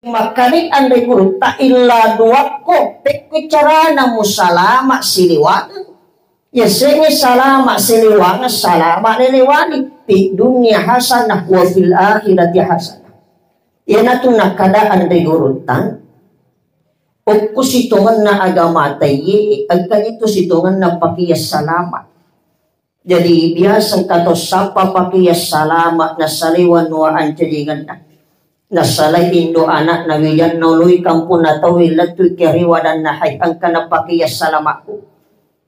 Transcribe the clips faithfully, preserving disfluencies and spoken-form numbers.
Makkani anre gurutta illa duakko, pekko carana musalama siliwangeng. Yasengnge salama siliwangeng, salama lelewani. Fi dunya hasanah wa fil akhirati hasanah. Iyanatu nakkada anre gurutta, okko sitongenna agama taiye, engka itu sitongenna pakiya salama. Jadi biasa engka to sappa pakiya salama, nasalewa nua ancajingenna. Nasalai indo anakna wijanna, ului kampung natau lettu ke riwadanna, hai engka na pakiya salamaku.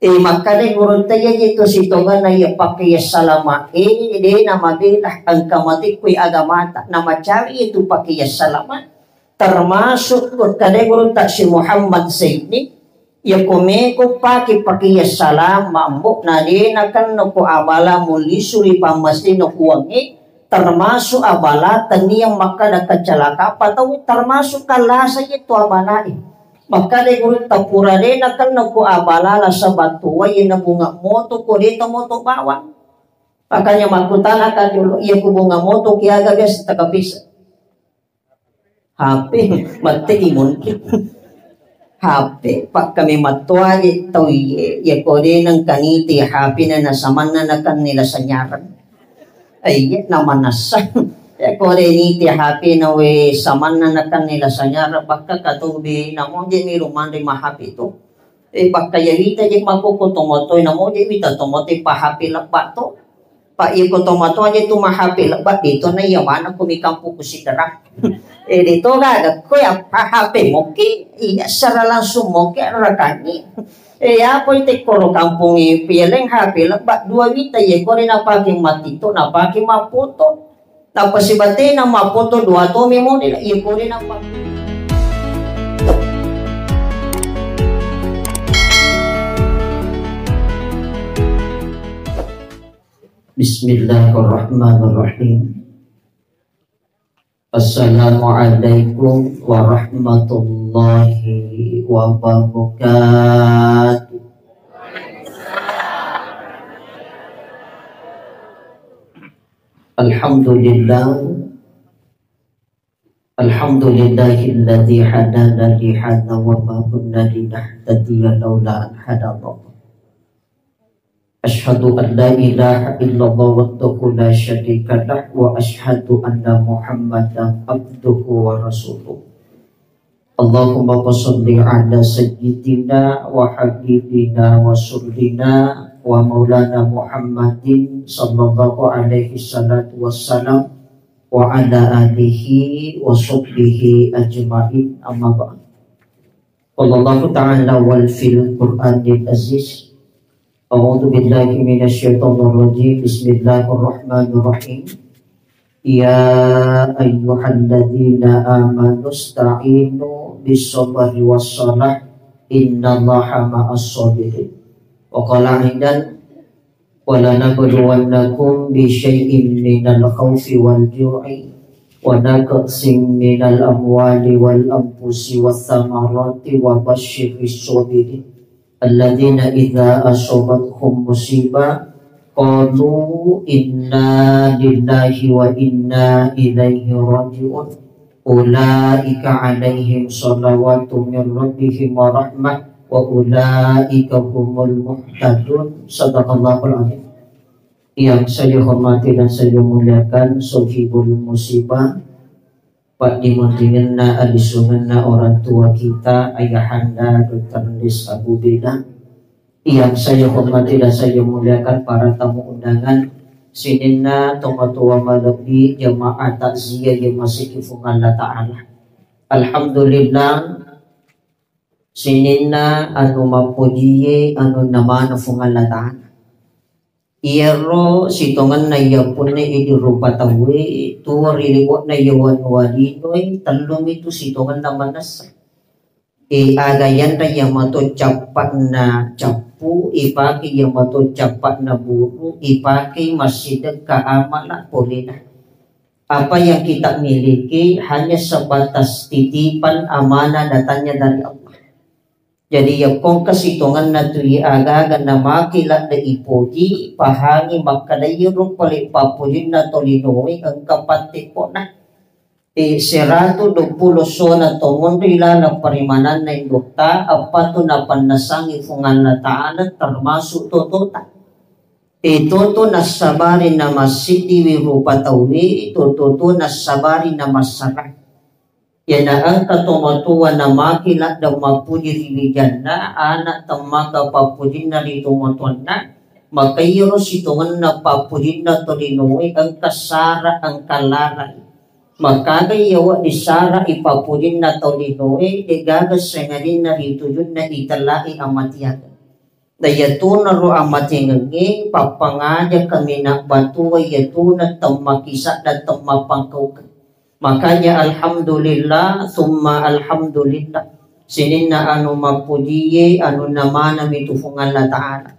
E, makkada gurutta, iyaji tu sitongenna iya pakiya salama e, de namabela engka matikkui agamata, namacawi itu pakiya salama. Termasuk kade gurutta si Muhammad Zaini, iya ko meko pake pakiya salama, ambo, na de nakenno ko abala mulisuri pammasino kuangnge, termasuk abala tania makkada kecelakaan patau, termasuk kallasa itu abalae. Makkada gurutta pura de nakenno ko abala lasa battua, iya na bunga moto ko de to moto bawang. Makanya makkutana ka dulu, iya ko bunga moto kiaga biasa takapisa. H P, mette imun. H P, pakkami mattoaje tau iye, iya ko de nengka niti H P na, na samanna nakenni lasa nyareng. Iya, na manassa. Iya ko de niti H P na we samanna nakenni lasa nyareng, bakka katobe na moje mi rumanre ma H P to. E, bakka iya wita je makkokko tomatoe, na moje wita tomatoe pa H P lebba to. Pa iya ko tomatoa je tu ma H P lebba, de to na iya mana ko mi kampung ku sidera. E, de to gaga ko ya pa H P moki, iya secara langsung moki rakangi. E, apa ite koro kampung e pieleng H P lebba dua wita, iya ko de napake matito, napake mapoto. Tappa sibatena mappoto dua tomi model, iya ko de nampa. Bismillahirrahmanirrahim. Assalamualaikum warahmatullahi wabarakatuh. Alhamdulillah. Alhamdulillahilladzi hadana li hadza wa ma kunna linahtadiya laula an hadanallah. Asyhadu an la ilaha illallah wahdahu la syarika lah wa asyhadu anna Muhammadan abduhu wa rasuluh. Allahumma shalli ala sayyidina wa habibina wa rasulina wa maulana Muhammadin sallallahu alaihi salatu wassalam wa ala alihi wa sahbihi ajma'in, amma ba'd. Qala Allahu ta'ala wal fil Qur'anil Aziz. A'udzu billahi minasy syaithanir rajim. Bismillahirrahmanirrahim. Ya ayyuhalladzina amanu ista'inu bis sabri was salah, innallaha ma'as sabirin. Wa qala aidan, wa lanabluwannakum bi syai'in minal khaufi wal ju'i wa naqsin minal amwali wal anfusi was samarati wa basyiris sabirin. Alladzina idza asabathum musibah qalu inna lillahi wa inna ilaihi raji'un. Ulaika alaihim salawatu min rabbihim wa rahmah wa ulaika humul muhtadun. Sadaqallahul azim. Yang saya hormati dan saya muliakan, sahibul musibah, paddimenringenna, alisungenna orang tua kita, Ayahanda Doktor Andes Abu Beda. Yang saya hormati dan saya muliakan para tamu undangan, sininna tomatoa malebbi, jamaah takziah yang masih Puang Allah Ta'ala. Alhamdulillah, sininna anu mappojie, anu namana Puang Allah Ta'ala. Iyaro sitongenna iya punna idi rupa tauwe, tuwo ri liwo'na iya wanua linoe, tellumitu sitongenna manessa. E, aga yanre iya mato cappa'na cappu, ipake iya mato cappa'na buru, ipake massidekka amala polena. Apa yang kita miliki hanya sebatas titipan amanah datangnya dari Allah. Jadi, yakko engka sitongenna tu ye aga-aga namake ladde ipoji, pahangi makkeda iyaro pale pappojinna tolinoe engka pattekkona. E, seratu duappulo sona to monri laleng parimananna indotta, appatu napannasangi Fuang Allah Ta'ala termasuk totota. E, toto nassabari namassiddiwi rupa tauwe, toto-to nassabari namassara. Iyana engka tomatoa namaki ladde mappuji ri wijanna, ana temmaka pappujinna ri tomatoanna, maka iyaro sitongenna pappujinna tolinoe engka sara, engka larai. Makaga iya wedding sara'i pappujinna tolinoe, degaga sengadinna ri tujunna itellai amatiageng. Naiyatunaro amatengengnge pappangaja kaminang batua iyatuna temmakkisadda temmappangkaukeng. Makanya alhamdulillah, summa alhamdulillah. Sininna anu mappujie, anunna manami tu Fuang Allah Ta'ala.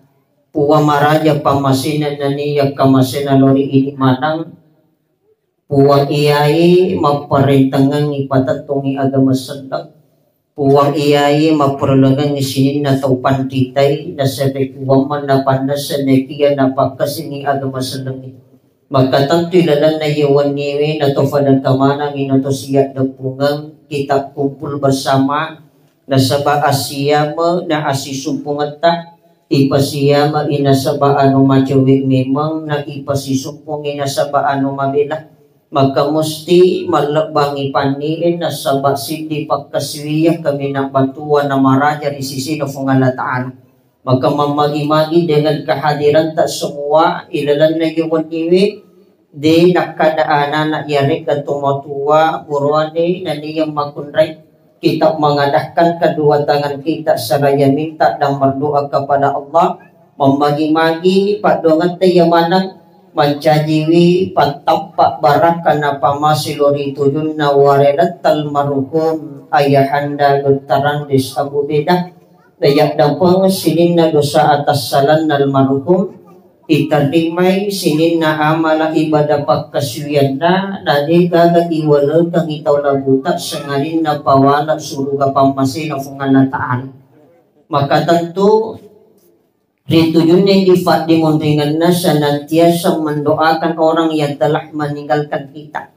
Puang maraja pammasena naniya kamasena lori idi manang, Puang iyae mapparentengengngi patettongngi agama selleng. Puang iyae mapparellengengngi sininna tau panritai, nasaba Puang mennapannessa naekiya napakkasini agama sellengnge. Maka tentu ilalenna iya wenniwe nato fadangka manengngi nato siaddeppungeng kita kumpul bersama, nasaba asiyame na asisumpungetta, ipasiyame inasaba anu macewe memeng na ipasisumpungi nasaba anu mabela. Maka musti mallebbangi panni'e nasaba siddi pakkasiwiya kaminang batua na maraja ri sisina Fuang Allah Ta'ala. Maka mammagi-magi dengan kehadiranta semua ilalenna iya wenniwe, de nakkada anana iyaregga tomatoa buroane naniya makkunrai. Kita mengadahkan kedua tangan kita seraya minta dan berdoa kepada Allah, mammagi-magi paddongetta iya maneng mancajiwi pattappa barakka napammase lori tujunna wareletta almarhum Ayahanda Doktor Andes Abu Bedah, nayaddampeng sininna dosa atassalanna almarhum, iterrimai sininna amala ibadah pakkasiwiyanna, na degaga iwalekengngi tau labuta sengadinna pawala suruga pammasena Fuang Allah Ta'ala. Maka tentu ri tujunna idi faddimonringenna senantiasa mendoakan orang yang telah meninggalkan kita.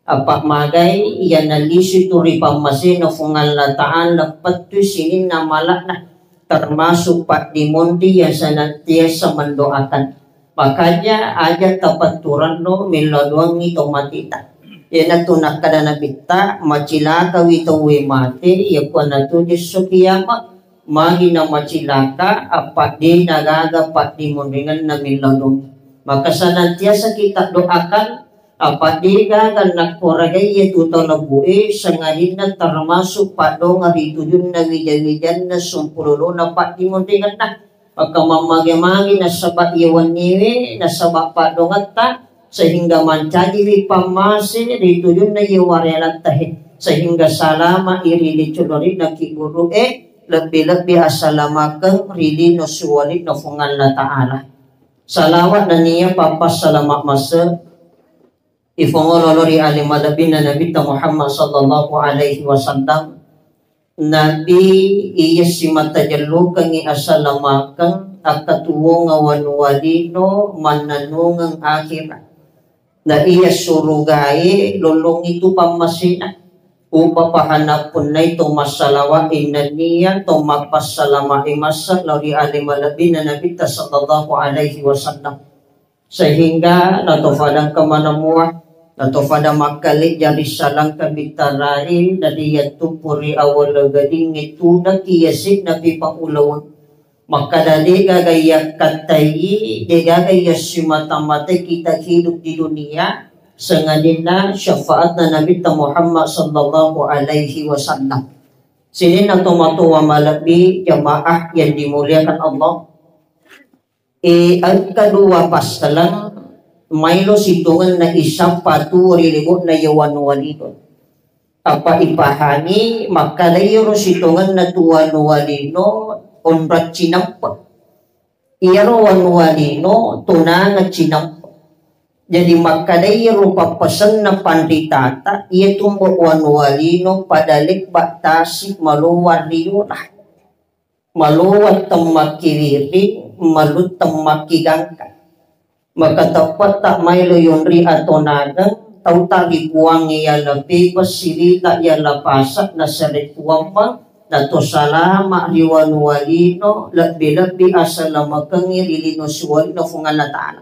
Apa magai iya nalisu tu ri pammasena Fuang Allah Ta'ala pettui sininna mala'na, termasuk paddimonri yang senantiasa mendoakan. Makanya aja tapatturanno millau doangngi to matita. Iyanatu nakkada Nabitta, macilakawi tauwe mate, yakkuana tu jesso kiama, magi namacilaka, apa de nagaga paddimonringenna millau doangngi. Maka senantiasa kita doakan, apa de gaga nakkoragai iya tu tau lebbu e, sengadinna termasuk paddongeng ri tujunna wija-wijanna sumpulolona paddimonringenna. Maka mammage-mage nasaba iya wenniwe, nasaba paddongetta, sehingga mancajiwi pammase ri tujunna iya warelatta he, sehingga salama i ri licu lorina ki guru e, lebbi-lebbi assalamakeng ri lino siwalina Fuang Allah Ta'ala. Salawat nennia pappassalama masse ifongolo lao ri ale malebbina Nabitta Muhammad sallallahu alaihi wasallam. Nabi iya simata jellokengngi assalamakeng, akkatuwongeng wanua lino, mannennungeng akhera. Na iya surugae lollongngi tu pammasena. Upa pahana punnai to massalawa e nennia to mappassalama e masse lao ri ale malebbina Nabitta sallallahu alaihi wasallam. Sehingga natofada engka maneng mua, natofada makkalejja rissalangka bittarae, nariyattuppu ri awala gadingnge tudakki yase'na pi pangulaweng. Makkada degaga yakkattai, degaga yassimata-matai kita hidup di dunia, sengadinna syafaatna Nabitta Muhammad sallallahu alaihi wasallam. Sininna tomatoa malebbi jamaah yang dimuliakan Allah. E, engka dua passaleng maelo sitongenna isappa tuo ri lebo'na iya wanua lino. Apa ipahami makkada iyaro sitongenna tu wanua lino onrang cinampe. Iyaro wanua lino tonangeng cinampe. Jadi makkada iyaro pappasenna panritata, iya tumbo wanua lino pada lebba tasi malowa riola. Malowa temmakkiwiring, malu temmakkigangka. Maka teppetta maelo yonri atonangeng, Tauta ri Puangnge yalla pepes, sirita yalla pasa, nasarekkuamma nato salama ri wanua lino, lebbi-lebbi asalamakengngi ri lino siwalina Fuang Allah Ta'ala.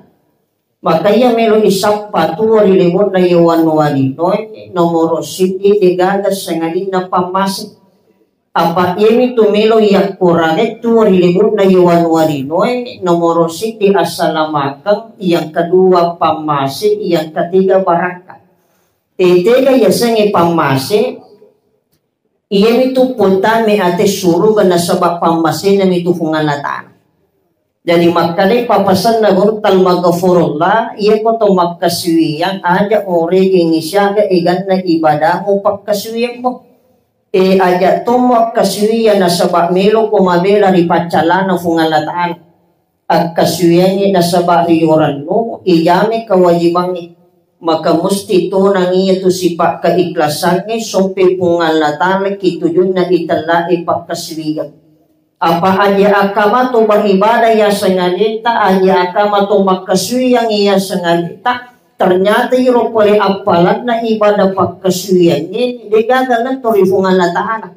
Maka iya melo isappa tuo ri lebo'na iya wanua linoe, nomoro siddi degaga sangadinna pammase. Apa iyamitu melo yakkurage tuo ri lebo'na iya wanua linoe, nomoro siddi assalamakeng, yang kedua pammase, yang ketiga barakka. Tetega yasengnge pammase, iyamitu pontame ate suruga nasaba pammasena mitu Fuang Allah Ta'ala. Jadi makkedai pappasenna gurutta al-maghfurullah, iyako to makkasuwiyang aja oregengngi siaga eganna ibadamu pakkasuwiyammu. E, aja to makkasuwiyang nasaba meloko mabela ri paccalana Fuang Allah Ta'ala. Akkasuwiyangngi nasaba riyorannu ijame kewajibangnge. Maka musti tonang iyatu sipa keiklasangnge sompe Puang Allah Ta'ala ki tujunna itellae pakkasuwiyang. Apa aja akkamato beribadah yaseng aleta, aja akkamato makkasuwiyang yaseng aleta, ternyata iro pole appalanna ibadah pakkasuwiyangnge degaga letto ri Fuang Allah Ta'ala.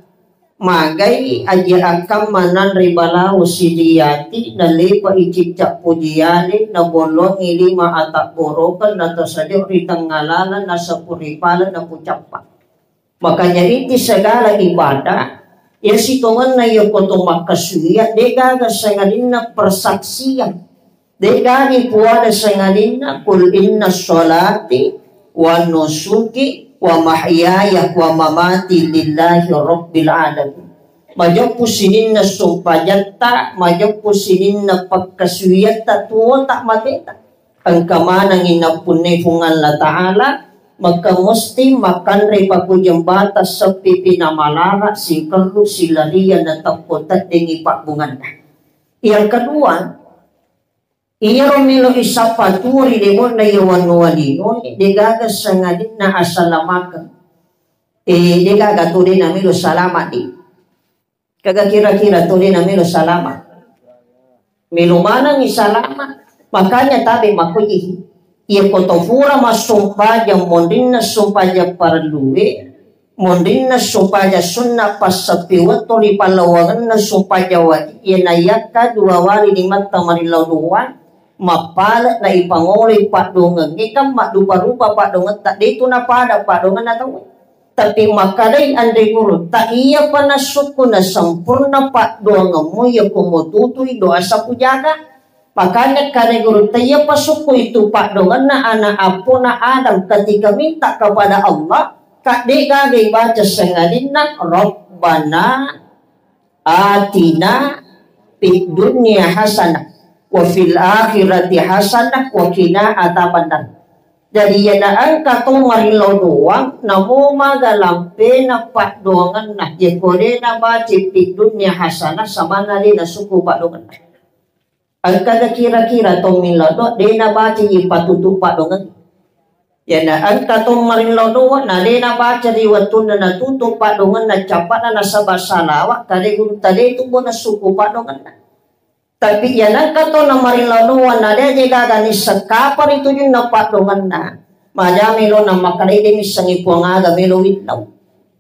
Magai aja akkamma nanre balawo sidiyati, nalepa icicca pojiyale, nabolloangngi lima atabborokeng, natasadio ri tengnga laleng, nasapu ri pale, napucappa. Makanya inti segala ibadah, ya sitongenna ya koto makkasuwiyang, degaga sangadinna persaksian. Degaga puada sangadinna, "Qul inna sholati wa nusuki wa mahyaya wa mamati lillahi rabbil alamin." Majeppu sininna sumpajatta, majeppu sininna pakkasuwiyatta, tuota, mateta. Engka manengngi nappunnai Fuang Allah Ta'ala, maka musti makkanre pakujeng bata, seppipi namalara, sikerru, silarian, nateppo teddengngi pabbunganna. Yang kedua, iyaro melo isappa tuo ri lebo'na iya wanua linoe, degaga sangadinna asalamakeng. Eh, degaga to de namelo salama de. Kaga kira-kira to de namelo salama. Melo manengngi salama. Makanya tabe makkuji. Iya koto fura massumpajang monrinna sumpajang parellue, monrinna sumpajang sunna, passeppi wettu ri pallawangenna sumpajang wajib, iya naiyakka dua wali limatta marillau doang, mappale na ipangoloi paddoangengnge, kan maddupa-rupa paddoangetta, detu napada paddoangenna tauwe. Tapi makkedai anre gurutta, iyapa nassukku nasempurna paddoangemmu, iyako mututui doa sapu jaga. Makanya kare gurutta, iyapa sukku itu paddoangenna ana appona Adam ketika minta kepada Allah, kadde gaga ibaca sangadinna, "Rabbana atina fid dunya hasanah wa fil akhirati hasanah wa qina adzabannar." Jadi, iyana engka to marillau doang, namo maga lampena paddoangenna, yeko de nabaca fid dunya hasanah, samanna de nasukku paddoangenna. Engkaga kira-kira to millau doang, de nabaca ipatutu paddoangeng. Iyana engka to marillau doang, na de nabaca ri wettunna natutu paddoangenna, capana nasaba salawa, kare gurutta de tu bona sukku paddoangenna. Tapi iyana engka to namarillau doang, na de je gaga nisseng kapa ri tujunna paddoangenna. Maja melo na makkedai de missengngi puang aga melo willau.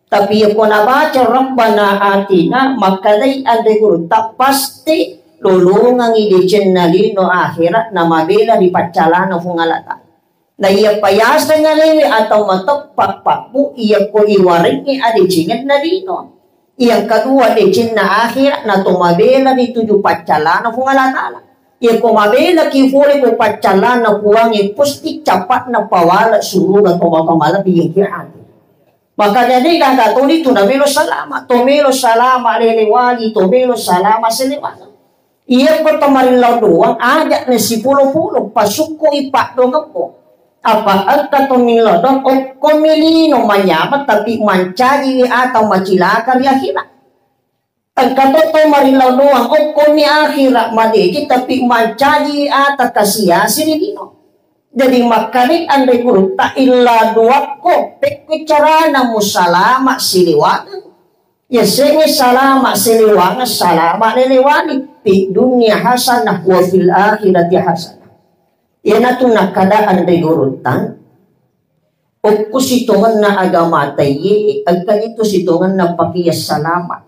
Tapi yako nabaca Rabbana atina, makkedai anre gurutta, pasti lolongengngi decenna lino akhera namabela ri paccalana Fuang Allah Ta'ala. Na iyapa yaseng alewe atau mateppa pabbu, iyako iwarengngi adecengenna lino. Yang kedua, decenna akhera nato mabela ri tuju paccalana Fuang Allah Ta'ala. Iyako mabela ki fole ko paccalana Puangnge, pasti capatna pawala suruga to mapamala ri akhirat. Makanya de gaga toni tu namelo salama, to melo salama lele wali, to melo salama selewana. Iyako to marillau doang, aja na sipulo-pulo, pasukkui paddoangemmu. Apa engka to millau doang, okkomi lino manyameng, tapi mancajiwi ata macilaka ri akhera. Engka to to marillau doang, okkomi akhera madeceng, tapi mancajiwi ata kasiasi ri lino. Jadi makkedai anre gurutta, illa doakko, pekko carana musalama siliwangeng. Yasengnge salama siliwangeng, salama lelewani. Fi dunya hasanah wa fil akhirati hasanah. Iyanatu nakkeda anre gurutta, Okko sitongenna agama taiye, engka itu sitongenna pakeya salama.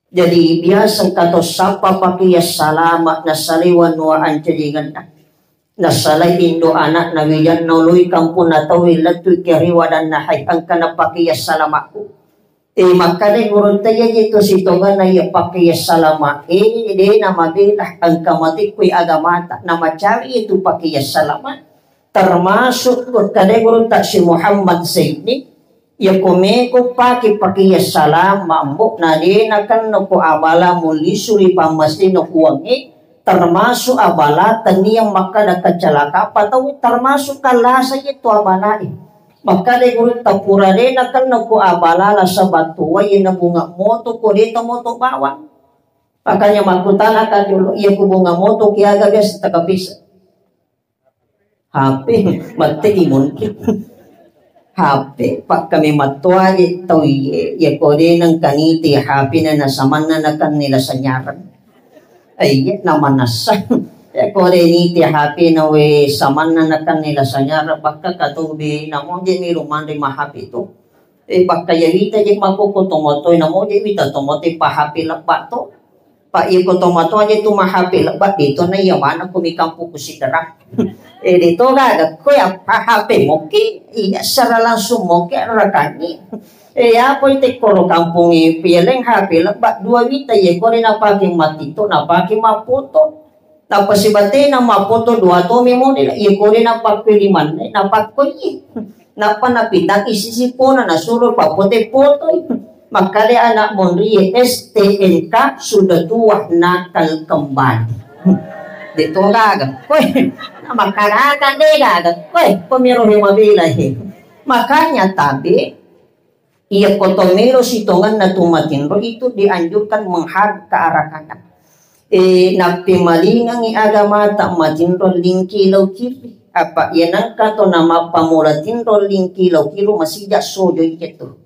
Jadi biasa engka to sappa pakeya salama, nasalai wanua ancajengenna. Nasalai indo anakna, wijanna, oloi kampung na tauwe, lettu ke ri wadanna, hai engka na pakeya salamaku. E, makkeda gurutta, iya je tu sitongenna iya pakeya salama e, de na mabela engka matikkui agamata, na macawe itu pakeya salama. Termasuk makkeda gurutta si Muhammad Zaini, iya ko meko pake pakeya salama, mbo, na de na kenno ko abala mulisu ri pammasena Puangnge, termasuk abala tania makkeda kecelakaan patau, termasuk kalasa itu abalae. Makkeda gurutta, pura de na kenno ko abala lasa battua, iya na bunga moto ko de to moto bawang. Makanya makkutana ka dulu, iya ko bunga moto ki aga biasa takapisa. H P, mate imun ki. H P, pakkami mattoa je tau iye, iya ko de nengka niti H P na, na samanna na kan nila sanyareng. Iya, na manassa. Iya ko de niti H P na we samanna na kan nila sanyareng, bakka ka tau be, namo je ni rumande ma H P tu. E, bakka ya wita je makoko tomatoe, namo je wita tomatoe pa H P lebba to. Pa iko tomatoa je tu ma H P lebba de to na iya mana ko mi kampung ku sidera. E, de to gaga ko ya pa H P moki, iya secara langsung moki rakangi. E, apa ite koro kampung e pieleng H P lebba dua wita ye ko de na pake matito, na pake mapoto. Nappa sibatena mappoto dua tomi model, iya kode napakkoi limanna, napakkoi. Nappa napitaki sisi pona, nasuro pappote-potoi. Makkade anak monrie S T N K sudah tua nakal kembali. De to gaga. Koe, makkaraga de gaga. Koe, pemiro mabela he. Makanya tabe Iya, ko to melo sitongenna tu matinro itu dianjurkan menghadap ke arah kanan. E, nappimalingangi agamata matinro lingki lau kiri. Apa iya nangka to namappamola tinro lingki lau kiri masija sojo itu.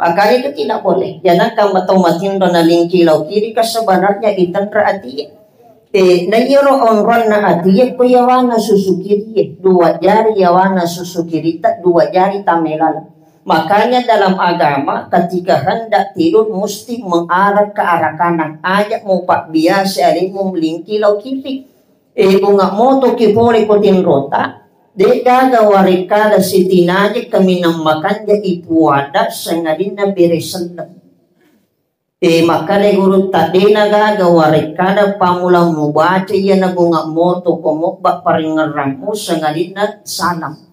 Makanya itu tidak boleh. Ya nangka to matinro na lingki lau kiri, kan sebenarnya itenra ati. E, na iyaro onronna ati, iya ko yawana susu kiri, dua jari yawana susu kirita, dua jari tamelala. Makanya dalam agama ketika hendak tidur mesti mengarah ke arah kanan. Aja mau pak biasa alimu melingki lau kiri. E, bunga moto ki pole ko tinrota, de gaga warekkada sitinaje kaminang makanja ipuada sengadinna bere selleng. E, makkada gurutta, dena gaga warekkada pamulang mubaca iyana bunga moto ko mobba paringerrangmu sengadinna salam.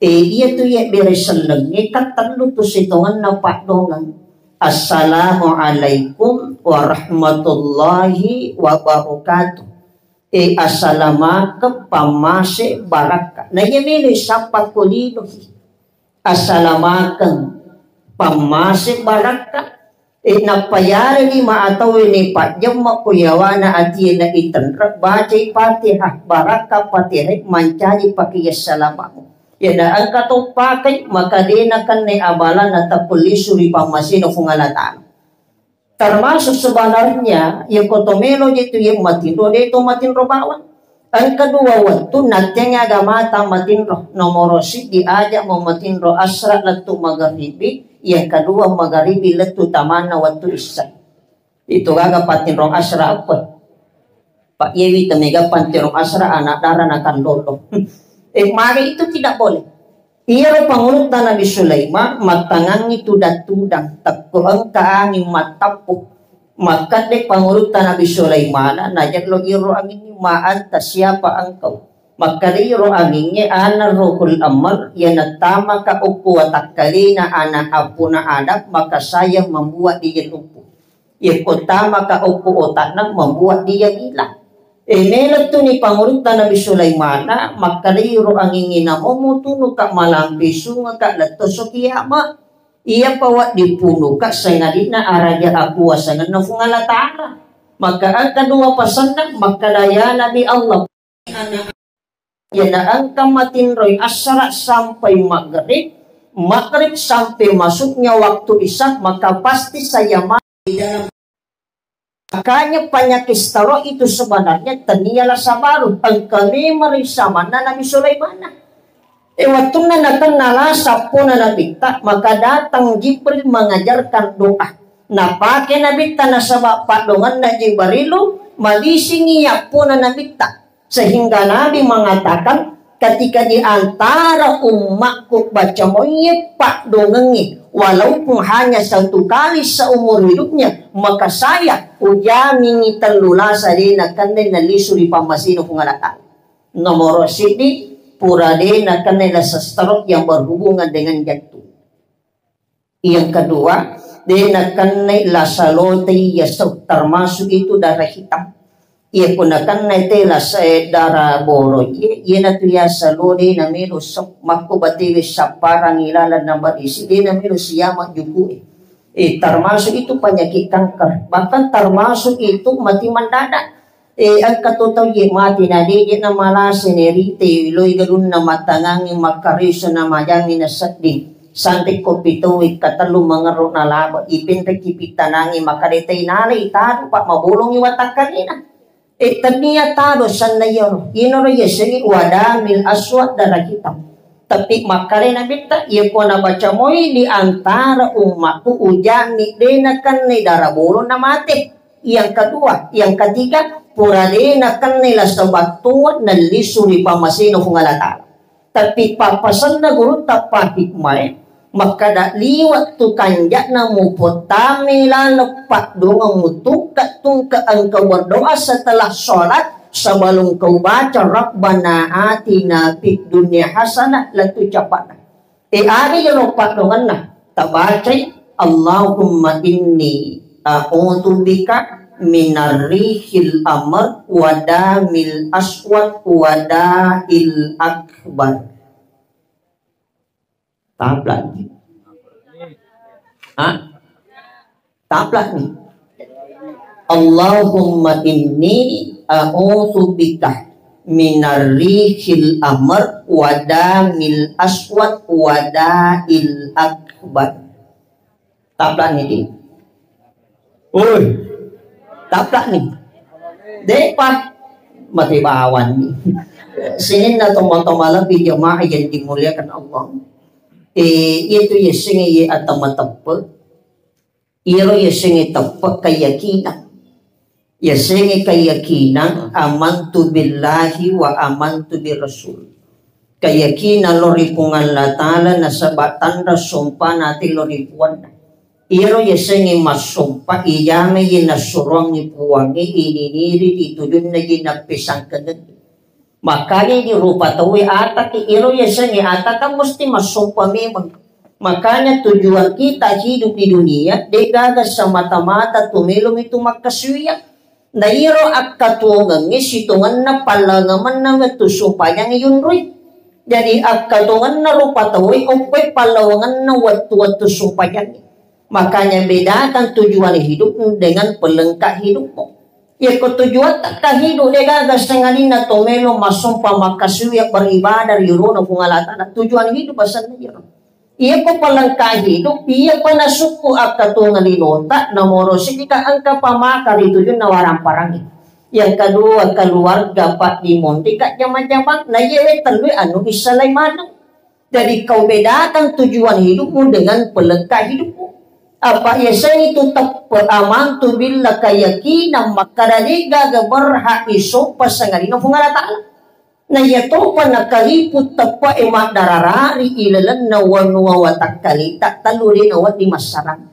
E, iya tu iya bere sellengnge, kan tellu tu sitongenna paddongeng. Assalamualaikum warahmatullahi wabarakatuh. E, assalamakeng, pammase, barakka. Na iya melo sappa ko lino. Assalamakeng, pammase, barakka. E, nappa yare lima atau ini pajjemma ko yawana atie na itenre, bacai Fatihah, barakka Fatihah, mancaji pakai assalamakeng. Iya na engka to pakai, maka dena kenne abala na takko lisu ri pammasena Puang Allah Ta'ala. Termasuk sebenarnya, iya ko to melo je tu iya matinro, de to matinro bawang. Engka dua wettu nattengngi agamata matinro. Nomoro siddi aja mo matinro asra lettu magaribi, yang kedua magaribi lettu tamanna wettu isya. Itu gaga patinro asra apa? Pak Yewi temega pantero asra anak dara na kandolo. Eh, mari itu tidak boleh. Iyaro pangulutta Nabi Sulaiman mattangangi tudang-tudang, tekko engka anging mattappu. Makkadde pangulutta Nabi Sulaiman, najello iro anging, ma anta, siapa engkau? Makkada iro angingnge, ana Ruhul Amr, iya nattamaka okko watakkalena anak appuna Adam, maka saya membuat dia lumpuh. Yekko tamaka okko otakna membuat dia gila. E, melo tuni pangulutta Nabi Sulaimana, makkaliro angingnge, namomo tunuka malampe sungaka lettoso kiama. Iyapa wedding punuka sangadinna araja akuasangenna Fuang Allah Ta'ala. Maka engka dua pasenna, makkada ya Nabi Allah. Iya na engka matinroi assara sampai maghrib, maghrib sampai masuknya waktu isya, maka pasti saya mati di dalam. Makanya penyakit stroke itu sebenarnya tenialah sabaru, engka memang ri samanna Nabi Sulaiman. E, wettunna nakenna lasa eppona Nabitta, maka datang Jibril mengajarkan doa. Napake Nabitta nasaba paddongenna Jibrilu, malisingi eppona Nabitta. Sehingga Nabi mengatakan, ketika di antara ummakku baca moye paddongengi, walaupun hanya satu kali seumur hidupnya, maka saya ujamingi tellu lasa de nakenna nalisu ri pammasena Puang Allah Ta'ala. Nomoro siddi, pura de nakenna lasa stroke yang berhubungan dengan jantung. Yang kedua, de nakenna lasa lotei yasau, termasuk itu darah hitam. Iya ko nakenna te lasa, eh, darah borong, ye, iyanatu yasa lo de namelo sau, makko batewe sapparang ilalang na barisi, de namelo siama jukue. Eh, termasuk itu penyakit kanker, bahkan termasuk itu mati mendadak. Eh, engka to tau ye mati na de, de na malase ne rite, loi galunna matangangi, makkareso na majangi na sedding. Sanre ko pitowi katellu mangerro na laba, ipenreki pitanangi, maka de tai nalai tadu, pak mabolongi watakkalena. Eh, tennia tado sanna iyaro. Inaro yasengi wadamil aswad, darah hitam. Tapi makkare Nabitta, iya ko nabaca moi di antara ummakku, ujanni de nakenna darah bolong na mate. Yang kedua, yang ketiga, pura de nakenna lasa battoa nallisu ri pammasena Puang Allah Ta'ala. Tapi pappasenna gurutta pahikmae, makkada liwat tu kanja'na mupottame laleng paddongeng mutungka-tungka engka berdoa setelah sholat, sebelum kau baca Rabbana atina fid dunya hasanah, lettu capa'na. E, aga yolo paddongenna? Tabacai, Allahumma inni a'udzubika minar rihil amr wa damil aswad wa da'il akbar. Taplak ni. Ha? Taplak ni. Allahumma inni a'udzubika minar rihil amr wa damil aswad wa da'il akbar. Taplak ni, di. Oi, taplak ni. Depa mati bawang ni. Sininna tomatoa malebbi jamaah yang dimuliakan Allah. Eh, itu yasengnge ye atau mateppe. Iyaro yasengnge teppe keyakinan. Yasengnge keyakinan, amantu billahi wa amantu bir rasul. Keyakinan lao ri Puang Allah Ta'ala nasaba tanra sompa nate lao ri Puanna. Iyaro yasengnge massompa, ijamai nassuroangngi Puangnge, ininiri ri tujunna ji nappesangkengengngi. Makanya di rupa tauwe ataki, iro yasengnge ataka mesti massompa memang. Makanya tujuan kita hidup di dunia, degaga semata-mata tu melo mitu makkasuwiang. Na iro akkatuongengnge sitongenna pallangamenna wettu sumpajangnge yunrui. Jadi akkatuongenna rupa tauwe okkoe pallawangenna wettu-wettu sumpajangnge. Makanya bedakan tujuan hidupmu dengan pelengkap hidupmu. Yekko tujuatta kahidu, degaga sengalinna to melo massompa makkasuwi beribadah ri yurona Puang Allah Ta'ala. Tujuan hidup asenna iyaro. Iyako pelengkap hidup, iyapa nasukku akkatuongeng linota, nomoro siddi ka engka pamaka ri tujunna waramparangnge. Yang kedua, keluarga, pak dimonri ka jama-jamang, na iyawe tellue anu issalai maneng. Jadi kau bedakan tujuan hidupmu dengan pelengkap hidupmu. Apa yasengnge itu teppe amantu billah, keyakinan makkada degaga berhak isompa sengalinna Puang Allah Ta'ala. Na iyatopa nakalipu teppe'e maddararari ilalenna wanua watakkalita tellu de nawedding massarang.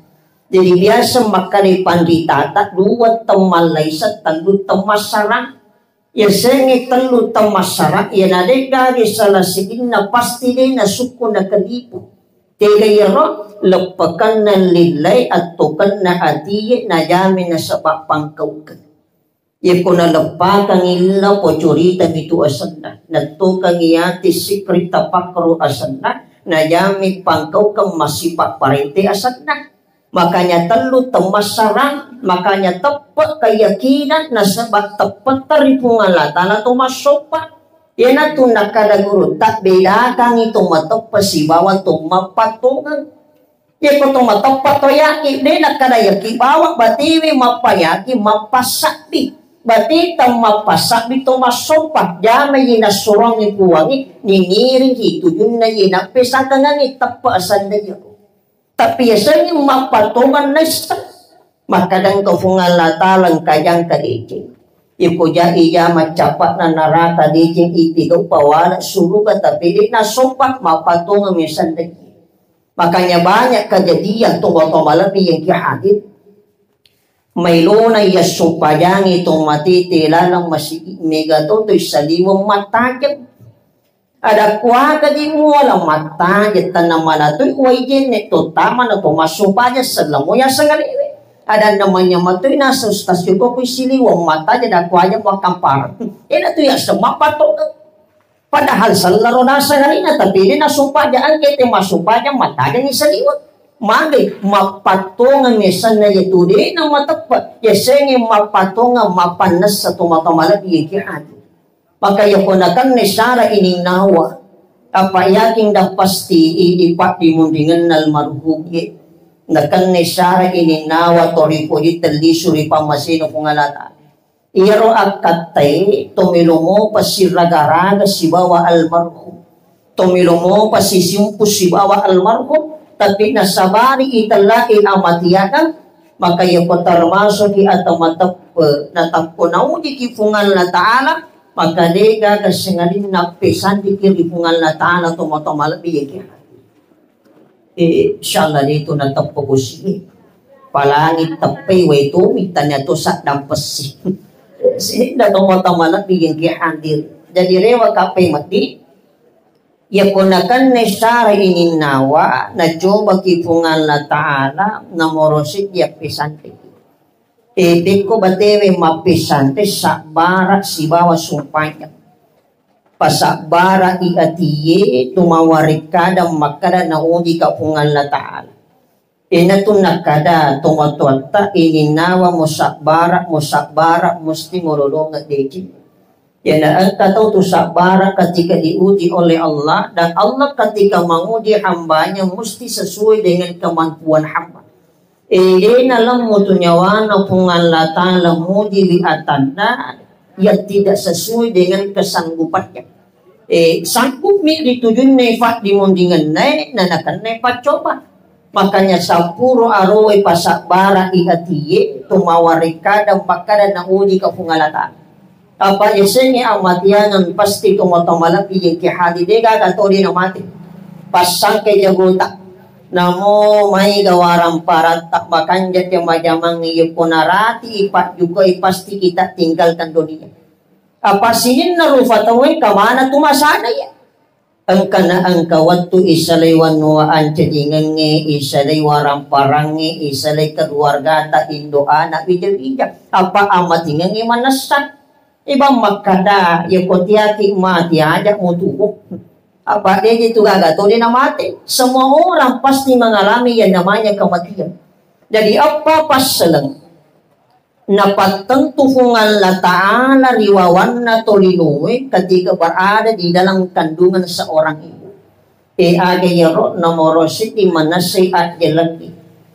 Jadi biasa makkada panritata dua temmallaisa tellu temmassarang. Yasengnge tellu temmassara, iyana de'gaga salah siddinna pasti de nasukku nakalipu. Tega iyaro? Leppakenna lillai, attokenna atie, najami nasaba pangkaukeng. Yekko naleppakengngi lilla, pocoritami tu asenna. Nattokengngi ati sikri tapakkoro asenna, najami pangkaukeng massipa parente asenna. Makanya tellu temmassarang, makanya teppe keyakinan nasaba teppetta ri Puang Allah Ta'ala to massompa. Iyanatu nakkada gurutta, bedakangngi to mateppe sibawa to mappattongeng. Yeko to mateppe to yaki, de nakkada yaki bawang batewe mappayaki, mappassabbi. Berarti temmappasabbi to massompa, jamai nassurongi puangi, ningiringi tujunna ye nappesangkangangi teppa sandaiya. Tapi yasengnge mappatongeng naisseng. Makkadangka Puang Allah Ta'ala engka jangka deceng. Iko jai jama cappa'na naraka deceng itigau pawala suruga tapi de' nasompa mappatongeng mesandai. Makanya banyak kejadian to-, to malebbi yang ki hadir. Mailona iya sumpajangi to matete laleng masigi mega to to saliweng mattajeng. Ada kuaga di muala mattajeng tanna manatui wai jenne to tama na to massumpajang sellamo yaseng alewe. Ada namanya matui naseng stasiun ko kui siliweng mattajeng ada kuaga muakkampar. Ena tu yaseng mappatongeng. Padahal sellaro naseng alena, tapi de' nasumpaja angke te masumpaja mattajengi saliweng. Mage mappattongeng yasenna yatu de' na mateppe', yasengnge mappattongeng mappannessa tomatoa malebbi yaki ati. Maka yako nakenna sara ininnawa, apa yakin dah pasti idi paddimunringenna almarhum ye. Nakenna sara ininnawa to ripoji tellisu ri pammasena Puang Allah Ta'ala. Iyaro akkattae to melo mopa siraga-raga sibawa almarhum. To melo mopa sisimpu sibawa almarhum, tapi nasabari itellai amatiaga, maka yako termasuki atau mateppe natappo naujiki Puang Allah Ta'ala, maka degaga sengadinna pesandiki ri Puang Allah Ta'ala to matoa malebbi yaki. Eh, insyaallah de' tu nateppa bosi. Palangi teppai wae tu mitanya tu saddang pessi. Sehingga tomatoa malebbi yang ki hadir. Jadi rewa kape mati. Yako nakenna sara ininnawa, nacoba ki Puang Allah Ta'ala, namorosi dia pesante. Eh, pekko batewe mappesante sabbara sibawa sumpajang. Pasabbara'i atie tu mawarekkada makkada naujika Puang Allah Ta'ala. Inatu nakkada tomatoatta ininnawa musabbara, musabbara musti mulolongeng deceng. Yana engka tau tu sabbara ketika diuji oleh Allah, dan Allah ketika menguji hambanya musti sesuai dengan kemampuan hamba. Elena lemmu tu nyawana Puang Allah Ta'ala mujiwi atanna yang tidak sesuai dengan kesanggupannya. Eh, sanggup mi ritujunna faddimunringenna, na nakenna paccoba. Makanya sappuro aroe pasabbara i atie, tu mawarekkada makkada nauji ka Puang Allah Ta'ala. Apa yasengnge amatiangeng pasti tomatoa malebbi yengki hadi degaga todi namate. Passangke jagota. Namo maiga waramparatta makanja jama-jamangnge yekko narati i pajjukoi pasti kita tinggalkan dunia. Apa sininna rufa tauwe kamana tu masana ya? Engkana engka wettu isalai wanua ancajingengnge, isalai waramparangnge, isalai keluargata, indo ana, wija-wija. Apa amatingengnge manessa. Ibang makkada, yako tiaki mati aja mutuwo. Apa deje tu gaga tode namate. Semua orang pasti mengalami yang namanya kematian. Jadi apa passeleng? Napattentu Puang Allah Ta'ala ri wawanna tolinoe ketika berada di dalam kandungan seorang ibu. E, aga iyaro nomoro siddi manessai ajjelengngi.